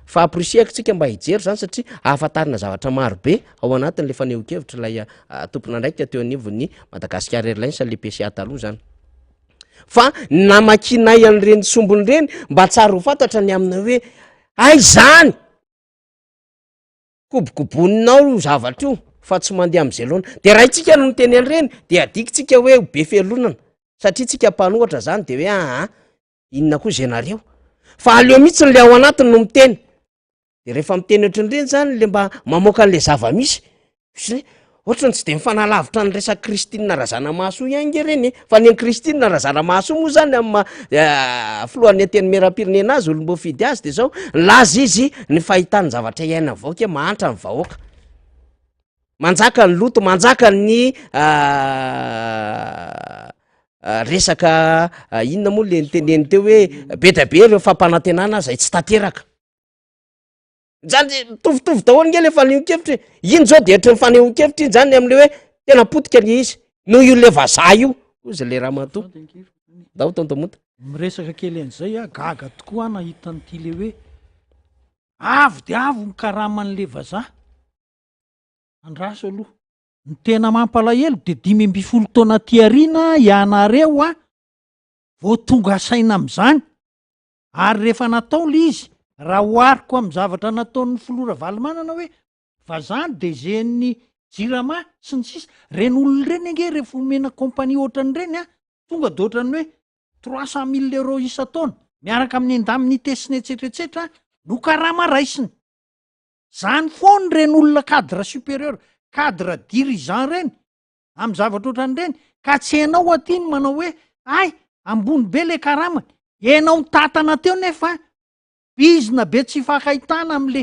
fa amporisihako tsika mba hijery zany satria ahafantarina zavatra maro be ao anatin'le fanehoan-kevitra ilay tompon'andraikitra teo anivon'ny Madagascar Airlines le PCA taloha zany. Fa ny namakianay an'ireny sombiny ireny mba tsara ho fantatra ny amina hoe hay zany! Kobokoboninao io zavatra io fa tsy mandeha am'zay laona. De raha itsika no miteny an'ireny de adikitsika hoe ho be fialonana satria tsika mpanohatra zany de hoe aa inona koa zay nareo fa aleo mihitsy le ao anatiny no miteny. De rehefa miteny ohatran'ireny zany le mba mamoaka an'le zava-misy Zay, ohatrany tsy de mifanalavitra ny resaky Christine Razanamahasoa ihany nge reny e, fa ny an'i Christine Razanamahasoa moa zany amin'ny maha filohan'ny antenimierampirenena azy, olom-boafidy azy de zao, nilaza izy ny fahitany zavatra iainan'ny vahoaka hoe mahantra ny vahoaka, manjaka ny loto, manjaka ny resaka inona moa le niteneniny teo hoe be dia be ireo fampanantenana zay tsy tanteraka. Zany de mitovitovy daholo nge le fanehoan-kevitra e. Iny zao de ohatran'ny fanehoan-kevitra iny zany am'le hoe tena potika le izy noho io le vazaha io, hozy le ramatoa. Ndao tonton Monta. Miresaka kely an'izay aho, gaga tokoa aho nahita an'ity le hoe avo de avo ny karaman'le vazaha. Andraso aloha. Ny tena mampalahelo de 15 taona aty aoriana ianareo a vao tonga saina amin'izany. Ary rehefa natao le izy, raha ohariko amin'ny zavatra nataon'ny filoha Ravalomanana hoe vazaha ny DG-n'ny Jirama sy ny sisa, ireny olona ireny ange rehefa omena compagnie ohatran'ireny an, tonga de ohatran'ny hoe 300 mille euros isan-taona, miaraka amin'ny indemnité sy ny etsetra etsetra no karama raisiny. Zany foana ireny olona cadre supérieur, cadre dirigeant ireny, amin'ny zavatra ohatran'ireny, ka tsy enao aty no manao hoe hay ambony be le karamany, enao mitantana teo nefa bizina be tsy ifankahitana am'le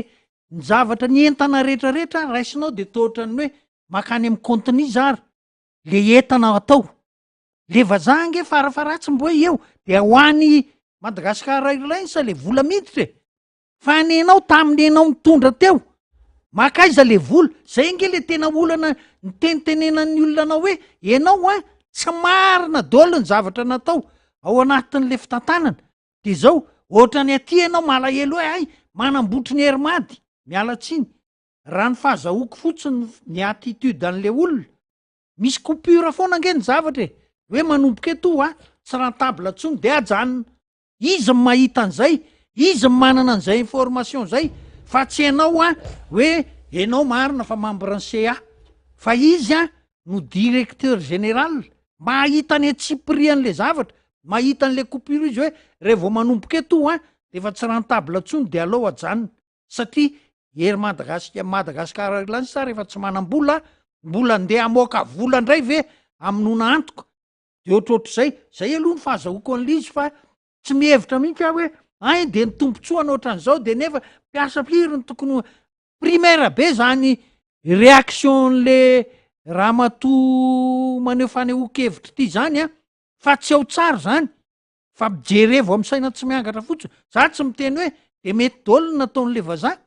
ny zavatra ny entana rehetrarehetra raisinao de toa ohatran'ny hoe makany amin'ny compte-n'iza ary le entana atao, le vazaha ange farafaharatsiny mbo hoe eo de ho any Madagascar Airlines le vola miditra e. Fa nenao tamin'ny enao nitondra teo, makaiza le vola? Zay ange le tena olana nitenitenenan'ny olona anao hoe enao an tsy marina daholo ny zavatra natao ao anatin'le fitantanana. De zao, Ohatrany aty ianao malahelo hoe hay manambotry ny Air Mad, miala tsiny, raha ny fahazahoako fotsiny ny attitude an'le olona, misy coupure foana ange ny zavatra e, hoe manomboka eto hoa tsy rentable tsony de ajanona, izy no mahita an'izay, izy no manana an'izay information zay, fa tsy ianao an hoe ianao marina fa membre ny CA, fa izy an no directeur général, mahita ny antsipirian'le zavatra, mahita an'le coupure izy hoe raha vao manomboka eto an de efa tsy rentable tsony de aleo ajanona, satria Air Madagascar, Madagascar Airlines rehefa tsy manam-bola, mbola andeha hamoaka vola indray ve hamonoana antoka? De ohatrohatr'izay, zay aloha ny fahazahoako an'le izy fa tsy mihevitra mihitsy aho hoe ay de ny tombontsoany ohatran'izao de nefa mpiasa firy no tokony ho primaire be zany réaction-n'le ramatoa maneho fanehoan-kevitra ity zany an, fa tsy ao tsara zany. Fa mijerevo amin'ny saina tsy miangatra fotsiny. Za tsy miteny hoe de mety daholo ny nataon'le vazaha.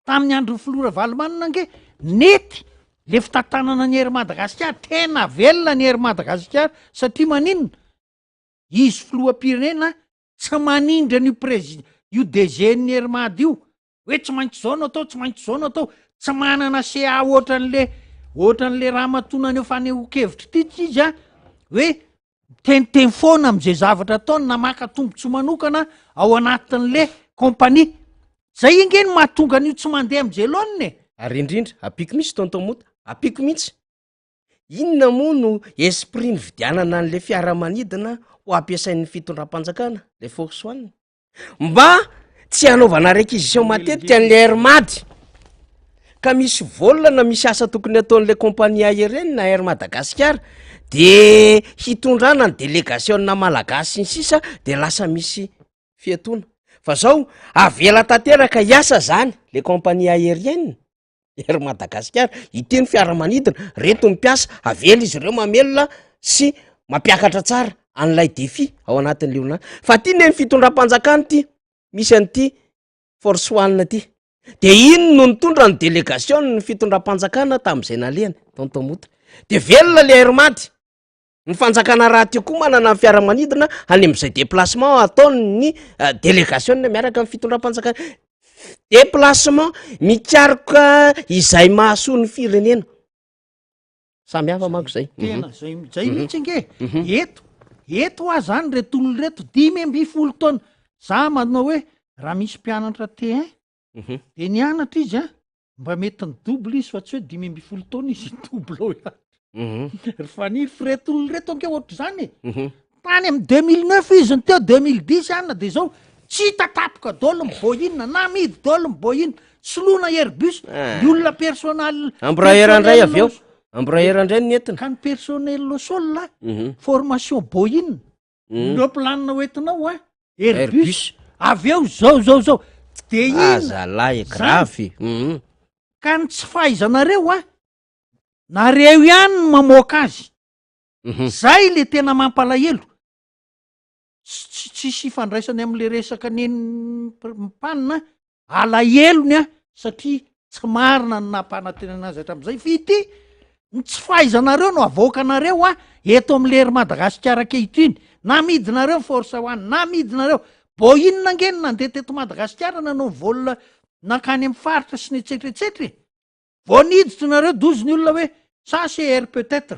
Tamin'ny andron'ny filoha Ravalomanana ange nety le fitantanana ny Air Madagascar, tena velona ny Air Madagascar satria maninona? Izy filoham-pirenena tsy manindry an'io prési- io DG-n'ny Air Mad io hoe tsy maintsy zao no atao, tsy maintsy zao no atao, tsy manana CA ohatran'le ohatran'le ramatoa naneho fanehoan-kevitra ity tsy izy a, hoe miteniteny foana am'zay zavatra ataony na maka tombontsoa manokana ao anatin'le compagnie. Zay ange no mahatonga an'io tsy mandeha am'zay laoniny e. Ary indrindra, ampiako mihitsy tonton Mota, ampiako mihitsy. Inona moa no esprit nividianana an'le fiaramanidina ho ampiasain'ny fitondram-panjakana, le Force One? Mba tsy hanaovana réquisition matetika an'le Air Mad ka misy vol na misy asa tokony ataon'le compagnie aérienne na Air Madagascar de hitondrana ny délégation malagasy sy ny sisa de lasa misy fiatoana fa zao avela tanteraka hiasa zany le compagnie aérienne. Air Madagascar, ity ny fiaramanidina, reto ny mpiasa, avela izy ireo mamelona sy mampiakatra tsara an'ilay défi ao anatin'le orinasa. Fa ty ne ny fitondram-panjakana ity, misy an'ity Force One ity. De iny no nitondra ny délégation ny fitondram-panjakana tamin'izay nalehany, tonton Mota. De velona le Air Mad. Ny fanjakana rahateo koa manana ny fiaramanidina any amin'izay déplacement ataon'ny délégation miaraka amin'ny fitondram-panjakana. Déplacement mikaroka izay mahasoa ny firenena. Samy hafa manko zay. Tena zay zay mihitsy ange. Eto, eto hoa zany reto olona reto 15 taona. Za manao hoe raha misy mpianatra T1 de nianatra izy an, Mba mety ny double izy fa tsy hoe 15 taona izy double ao ihany. Ry Faniry, f'ireto olona ireto ange ohatr'izany e. Tany amin'ny 2009 izy no teo, 2010 any de zao tsy hita tapoka daholo ny Boeing, namidy daholo ny Boeing, soloina Airbus, ny olona personnel. Embraer indray avy eo. Embraer indray no nentina. Ka ny personnel au sol, formation Boeing. Ny roplanina hoentinao an, Airbus, avy eo zao zao zao, de inona? Ah zalahy e, grave e. Ka ny tsy fahaizanareo an, nareo ihany no mamoaka azy. Zay le tena mampalahelo. Tsy tsisy ifandraisany am'le resaka neny mpanina Alahelony aho satria tsy marina ny nampanantenana azy hatramin'izay fa ity ny tsy fahaizanareo no avoakanareo a eto amin'ny lery Madagasikara ankehitriny. Namidinareo ny Force One, namidinareo. Boeing ange no nandeha teto Madagasikara nanao ny vol nankany amin'ny faritra sy ny etsetra etsetra e. Vao niditra nareo dozy ny olona hoe ça c'est air peut-être.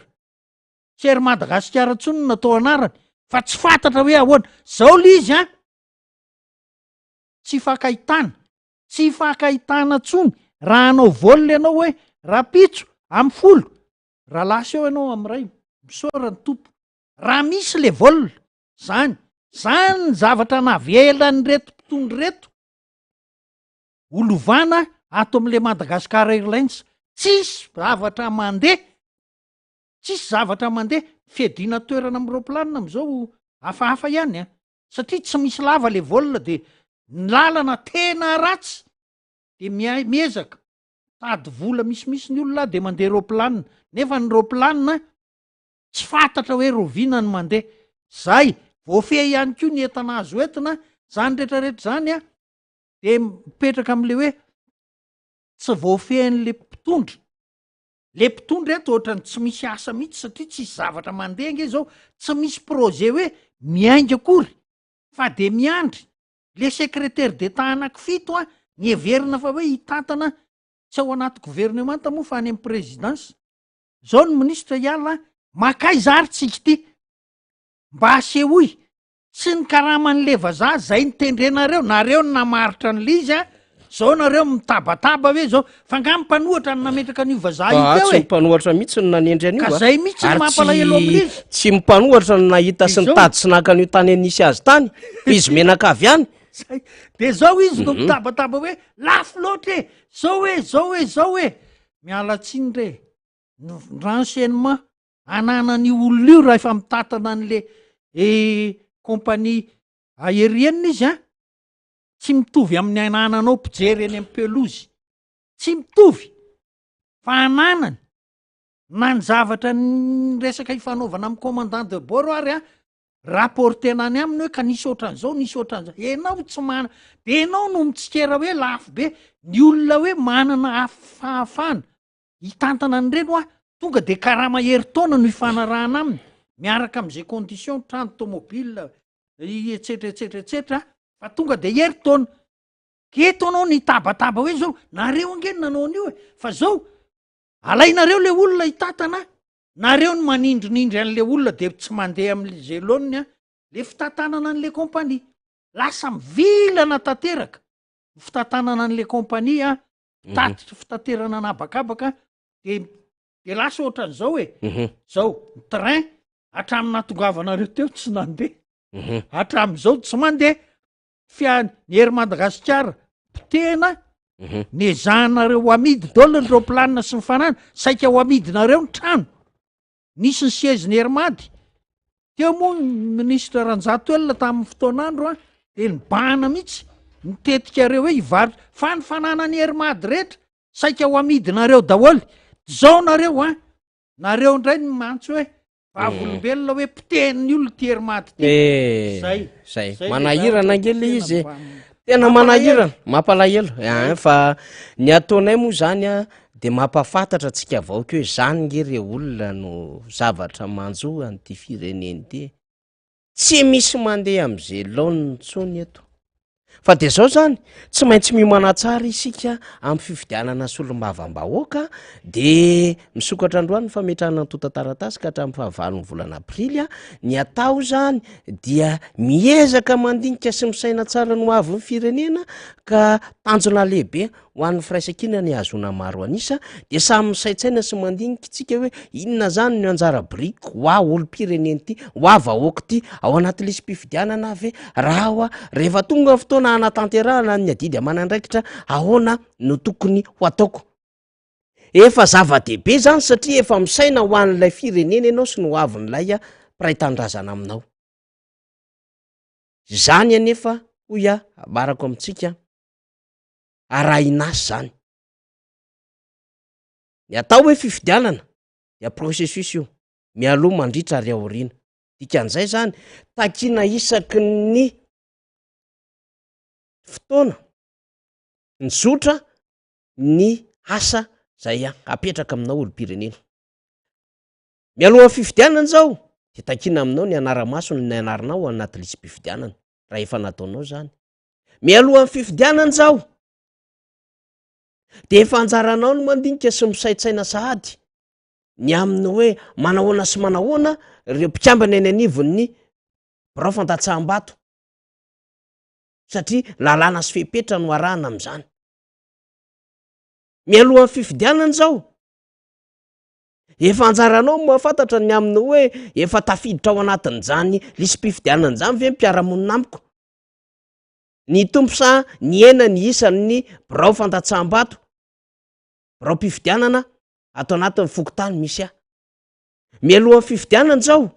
Tsy Air Madagasikara intsony no natao anarany fa tsy fantatra hoe ahoana. Zao le izy an. Tsy ifankahitana, tsy ifankahitana tsony raha hanao vol ianao hoe rapitso am folo, raha lasa eo ianao am ray, misaora ny Tompo raha misy le vol, zany, zany ny zavatra navelan'ireto mpitondra ireto ho lovana ato amle Madagascar Airlines, tsisy zavatra mandeha, tsisy zavatra mandeha, fiadiana toerana am roplanina amzao hafahafa ihany an. satria tsy misy lava le vol de ny lalana tena ratsy de miezaka mitady vola misimisy ny olona de mandeha roplanina nefa ny roplanina tsy fantatra hoe roviana ny mandeha zay voafehy ihany koa ny entana azo entina zany rehetrarehetra zany a de mipetraka am'le hoe tsy voafehin'le mpitondra Le mpitondra eto ohatrany tsy misy asa mihitsy satria tsisy zavatra mandeha ange zao, tsy misy projet hoe miainga akory. Fa de miandry le secrétaire d'Etat anaky fito an, ny heverina fa hoe hitantana tsy ao anaty governemanta moa fa any amin'ny présidence. Zao ny minisitra hiala an, makaiza ary tsika ity? Mba asehoy Tsy ny karaman'le vazaha zay nitendrenareo, nareo no namaritra an'le izy a, zao nareo mitabataba hoe zao, fa nga mpanohatra no nametraka an'io vazaha io teo e? Tsy mpanohatra mihitsy no nanendry an'io a. Ka zay mihitsy no mampalahelo amin'le izy. Tsy mpanohatra no nahita sy nitady sy naka an'io tany nisy azy tany, fa izy menaka avy any. Zay, de zao izy no mitabataba hoe lafo loatra e, zao e, zao e, zao e. Miala tsiny re, ny renseignement ananan'io olona io raha efa mitantana an'le compagnie aérienne izy an, tsy mitovy amin'ny anananao mpijery eny amin'ny pelouse, tsy mitovy fa ananany na ny zavatra ny resaka ifanaovana amin'ny commandant de bord ary an, rapportena any aminy hoe ka nisy ohatran'izao, nisy ohatran'izao, enao tsy mana, de enao no mitsikera hoe lafo be, ny olona hoe manana fahafahana hitantana an'ireny hoa, tonga de karama herintaona no ifanarahana aminy, miaraka am'izay condition, trano, tomobile, etsetra etsetra etsetra, fa tonga de herintaona. Eto anao nitabataba hoe zao, nareo ange no nanao an'io e, fa zao alainareo le olona hitantana, nareo no manindrinindry an'le olona de tsy mandeha am'le ze laoniny an, le fitantanana an'le compagnie. Lasa mivilana tanteraka ny fitantanana an'le compagnie an, mpitatitra fitaterana an'habakabaka de de lasa ohatran'izao e zao ny train hatramin'ny nahatongavanareo teo tsy nandeha hatramin'izao tsy mandeha fia ny Air Madagasikara potehina nezahanareo ho amidy daholo ny roplanina sy ny fanana saika ho amidinareo ny trano Nisy ny siège-n'ny Air Mad. Teo moa ny ministre Ranjatoelina tamin'ny fotoan'andro an, dia nibahana mihitsy ny tetikareo hoe hivarotra fa ny fananan'ny Air Mad rehetra saika ho amidinareo daholo. Zao nareo an, nareo indray no miantso hoe vavolombelona hoe potehin'ny olona ity Air Mad ity. Eh, Zay. zay. Zay le Manahirana zavatra ange le tena izy e. mba Tena mampalahelo. manahirana, mampalahelo. Ein, fa ny ataonay moa zany an, de mampahafantatra antsika vahoaka hoe zany nge re olona no zavatra manjo an'ity firenena ity. Tsy misy mandeha am'ze laoniny intsony eto. Fa de zao zany, tsy maintsy miomana tsara isika amin'ny fifidianana solombavambahoaka, de misokatra androany ny fametrahana antontan-taratasy ka hatramin'ny fahavalon'ny volana aprily a, ny atao zany dia miezaka mandinika sy misaina tsara ny ho avin'ny firenena ka tanjona lehibe ho an'ny firaisankina ny hahazoana maro an'isa dia samy misaintsaina sy mandinika tsika hoe inona zany ny anjara biriky ho ahy olom-pirenena ity, ho ahy vahoaka ity, ao anaty lisi-pifidianana aho ve, raha aho a, rehefa tonga ny fotoana hanatanterahana ny adidy aman'andraikitra ahoana no tokony ho ataoko? Efa zava-dehibe zany satria efa misaina ho an'ilay firenena ianao sy ny ho avin'ilay mpiray tanindrazana aminao. Izany anefa hoy aho ambarako amintsika arahin'asa izany. Ny atao hoe fifidianana dia processus io, mialoha, mandritra ary aoriana. Dikan'izay zany, takiana isaky ny fotoana, ny zotra, ny asa zay apetraka aminao olom-pirenena. Mialohan'ny fifidianana izao dia takiana aminao ny hanara-maso ny anaranao ao anaty lisi-pifidianana raha efa nataonao izany. Mialohan'ny fifidianana izao dia efa anjaranao ny mandinika sy misaintsaina sahady ny amin'ny hoe manahoana sy manahoana ireo mpikambana eny anivon'ny birao fandatsaham-bato satria lalàna sy fepetra no arahana amin'izany. Mialohan'ny fifidianana izao, efa anjaranao ny mahafantatra ny amin'ny hoe efa tafiditra ao anatin'izany lisi-pifidianana izany ve ny mpiara-monina amiko? Nitombo sa nihena ny isan'ny birao fandatsaham-bato, biraom-pifidianana ato anatin'ny fokontany misy ahy? Mialohan'ny fifidianana izao,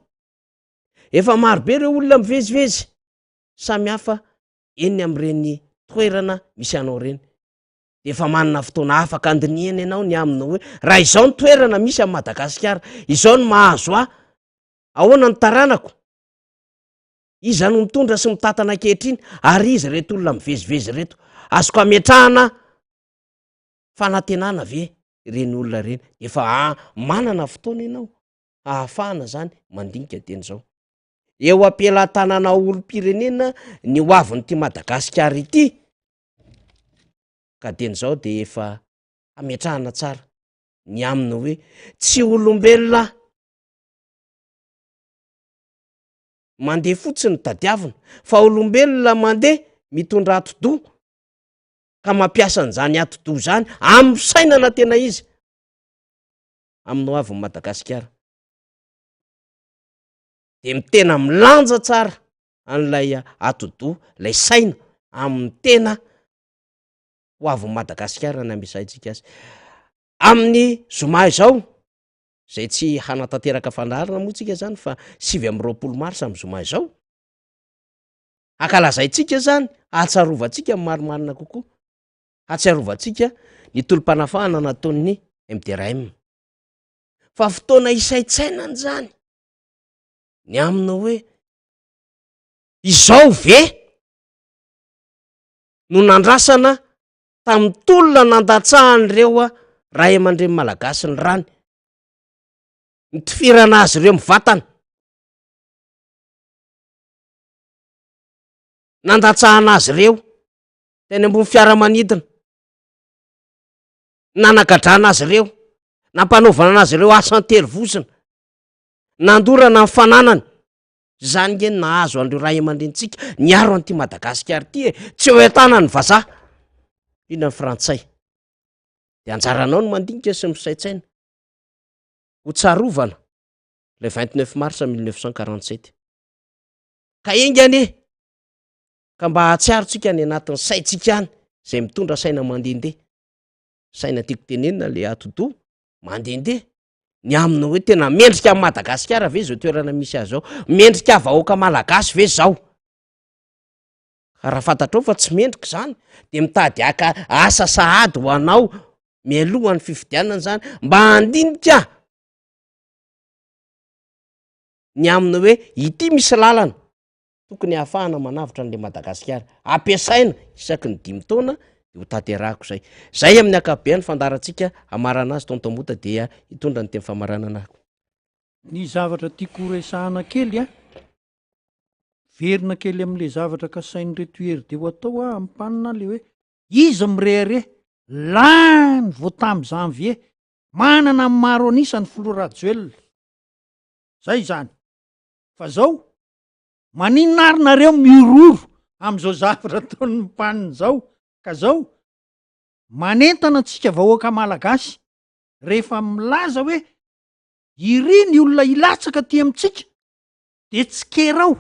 efa marobe ireo olona mivezivezy samy hafa eny amin'ireny toerana misy anao ireny. Dia efa manana fotoana afaka andinihana ianao ny amin'ny hoe raha izao ny toerana misy amin'i Madagasikara, izao no mahazo ahy, ahoana ny taranako? Iza no mitondra sy mitantana ankehitriny ary iza ireto olona mivezivezy ireto? Azoko ametrahana fanantenana ve ireny olona ireny? Efa manana fotoana ianao ahafahana zany mandinika dieny izao. Eo am-pelatananao olom-pirenena ny ho avin'ity Madagasikara ity, ka dieny izao dia efa hametrahana tsara ny aminy hoe tsy olombelona mandeha fotsiny no tadiavina fa olombelona mandeha mitondra atidoha ka mampiasa an'izany atidoha izany amin'ny fisainana tena izy amin'ny ho avin'i Madagasikara. Dia mitena milanja tsara an'ilay atidoha, ilay saina amin'ny tena ho avin'i Madagasikara ny ampiasaintsika azy. Amin'ny zoma izao, izay tsy hanatanteraka fandaharana moa tsika zany fa 29 marsa amin'ny zoma izao, hankalazaintsika zany, hahatsiarovantsika ny marimarina kokoa, hahatsiarovantsika ny tolom-panafahana nataon'ny MDRM. Fa fotoana hisaintsainana izany ny amina hoe izao ve no nandrasana tamin'ny tolona nandatsahan'ireo ray aman-dreny malagasy ny rany, nitifirana azy ireo mivatana, nandatsahana azy ireo teny ambony fiaramanidina, nanagadrana azy ireo, nampanaovana azy ireo asa an-terivozona, nandorana ny fananany. Izany nge no nahazo an'ireo ray aman-drenintsika niaro an'ity Madagasikara ity e, tsy eo an-tanan'ny vazaha, indrindra ny frantsay. De anjaranao ny mandinika sy misaintsaina. Ho tsarovana le 29 mars 1947. Ka enga anie ka mba hahatsiaro tsika any anatin'ny saintsika any izay mitondra saina mandehandeha. Saina tiako tenenina le atidoha mandehandeha. Ny aminy hoe tena mendrika an'i Madagasikara ve izao toerana misy azy izao? Mendrika vahoaka malagasy ve izao? Ka raha fantatrao fa tsy mendrika izany de mitady haka asa sahady ho anao mialohan'ny fifidianana izany mba handinika ny aminy hoe ity misy lalana tokony hahafahana manavotra an'le Madagasikara, ampiasaina isaky ny dimy taona de ho tanterahako zay. Zay amin'ny ankapobeany fandaharantsika hamarana azy Tonton Mota dia hitondra ny teny famaranana aho. Ny zavatra tiako ho resahana kely a, miverina kely amin'le zavatra kasain'ireto IRD ho atao aho ampanina le hoe iza mirehareha lany vao tamin'ny janvier manana ny maro an'isa ny filoha Rajoelina. Zay izany. Fa zao, maninona ary nareo mihorohoro am'izao zavatra ataon'ny mpanina izao? Ka zao, manentana antsika vahoaka malagasy, rehefa milaza hoe iry ny olona hilatsaka aty amintsika, de tsikerao,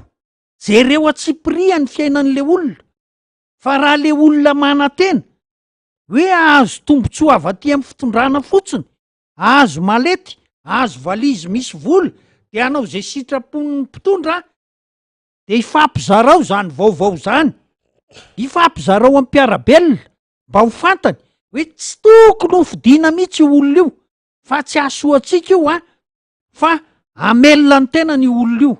jereo antsipiriany ny fiainan'le olona, fa raha le olona manantena hoe hahazo tombontsoa avy aty amin'ny fitondrana fotsiny, Azo malety, azo valizy misy vola de hanao izay sitrapon'ny mpitondra de ifampizarao zany vaovao zany, ifampizarao amin'ny mpiara-belona mba ho fantany hoe tsy tokony ho fidiana mihitsy io olona io fa tsy hahasoa antsika io an, fa hamelona ny tenany io olona io.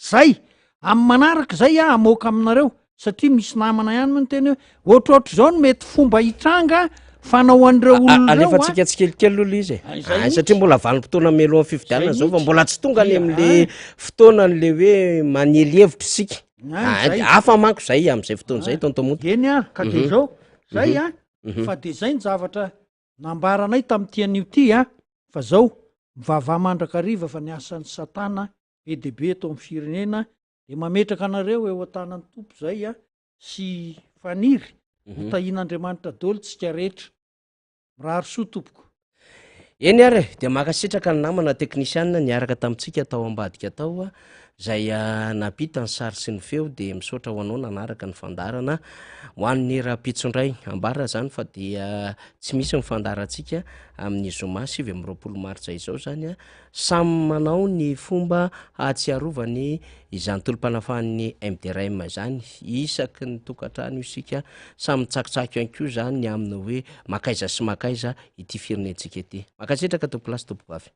Zay, amin'ny manaraka izay aho hamoaka aminareo satria misy namana ihany moa niteny hoe ohatrohatr'izao no mety fomba hitranga fanao an'ireo olona ireo. Alefantsika tsikelikely aloha ilay izy e. Ah, izay Ah, mihitsy. satria mbola vanim-potoana mialohan'ny fifidianana Izay izao fa mihitsy. mbola tsy tonga any Ia, amin'le ah. fotoanan'le hoe manely hevitra isika. Ah, Ah, izay. hafa manko izay amin'izay fotoana izay Ah. Tonton Moto. Eny ary ka de izao, zay an, Mhm. fa de zay ny zavatra nambaranay tamin'ity anio ity an, fa zao, mivavaha mandrakariva fa ny asan'i satana be dia be eto amin'ny firenena dia mametraka anareo eo an-tanan'ny Tompo zay a sy Faniry ho tahian'Andriamanitra daholo tsika rehetra. Mirary soa tompoko. Eny ary e, dia mankasitraka ny namana teknisianina niaraka tamintsika tao ambadika tao izay nampita ny sary sy ny feo dia misaotra ho anao nanaraka ny fandaharana. Ho an'ny rahampitso indray, ambara izany fa dia tsy misy ny fandaharantsika amin'ny zoma 29 martsa izao izany. Samy manao ny fomba hahatsiarovany izany tolom-panafahan'ny MDRM izany isaky ny tokantrano isika. Samy mitsakitsaky ihany koa izany ny amin'ny hoe mankaiza sy mankaiza ity firenentsika ity. Mankasitraka tompokolahy sy tompokovavy.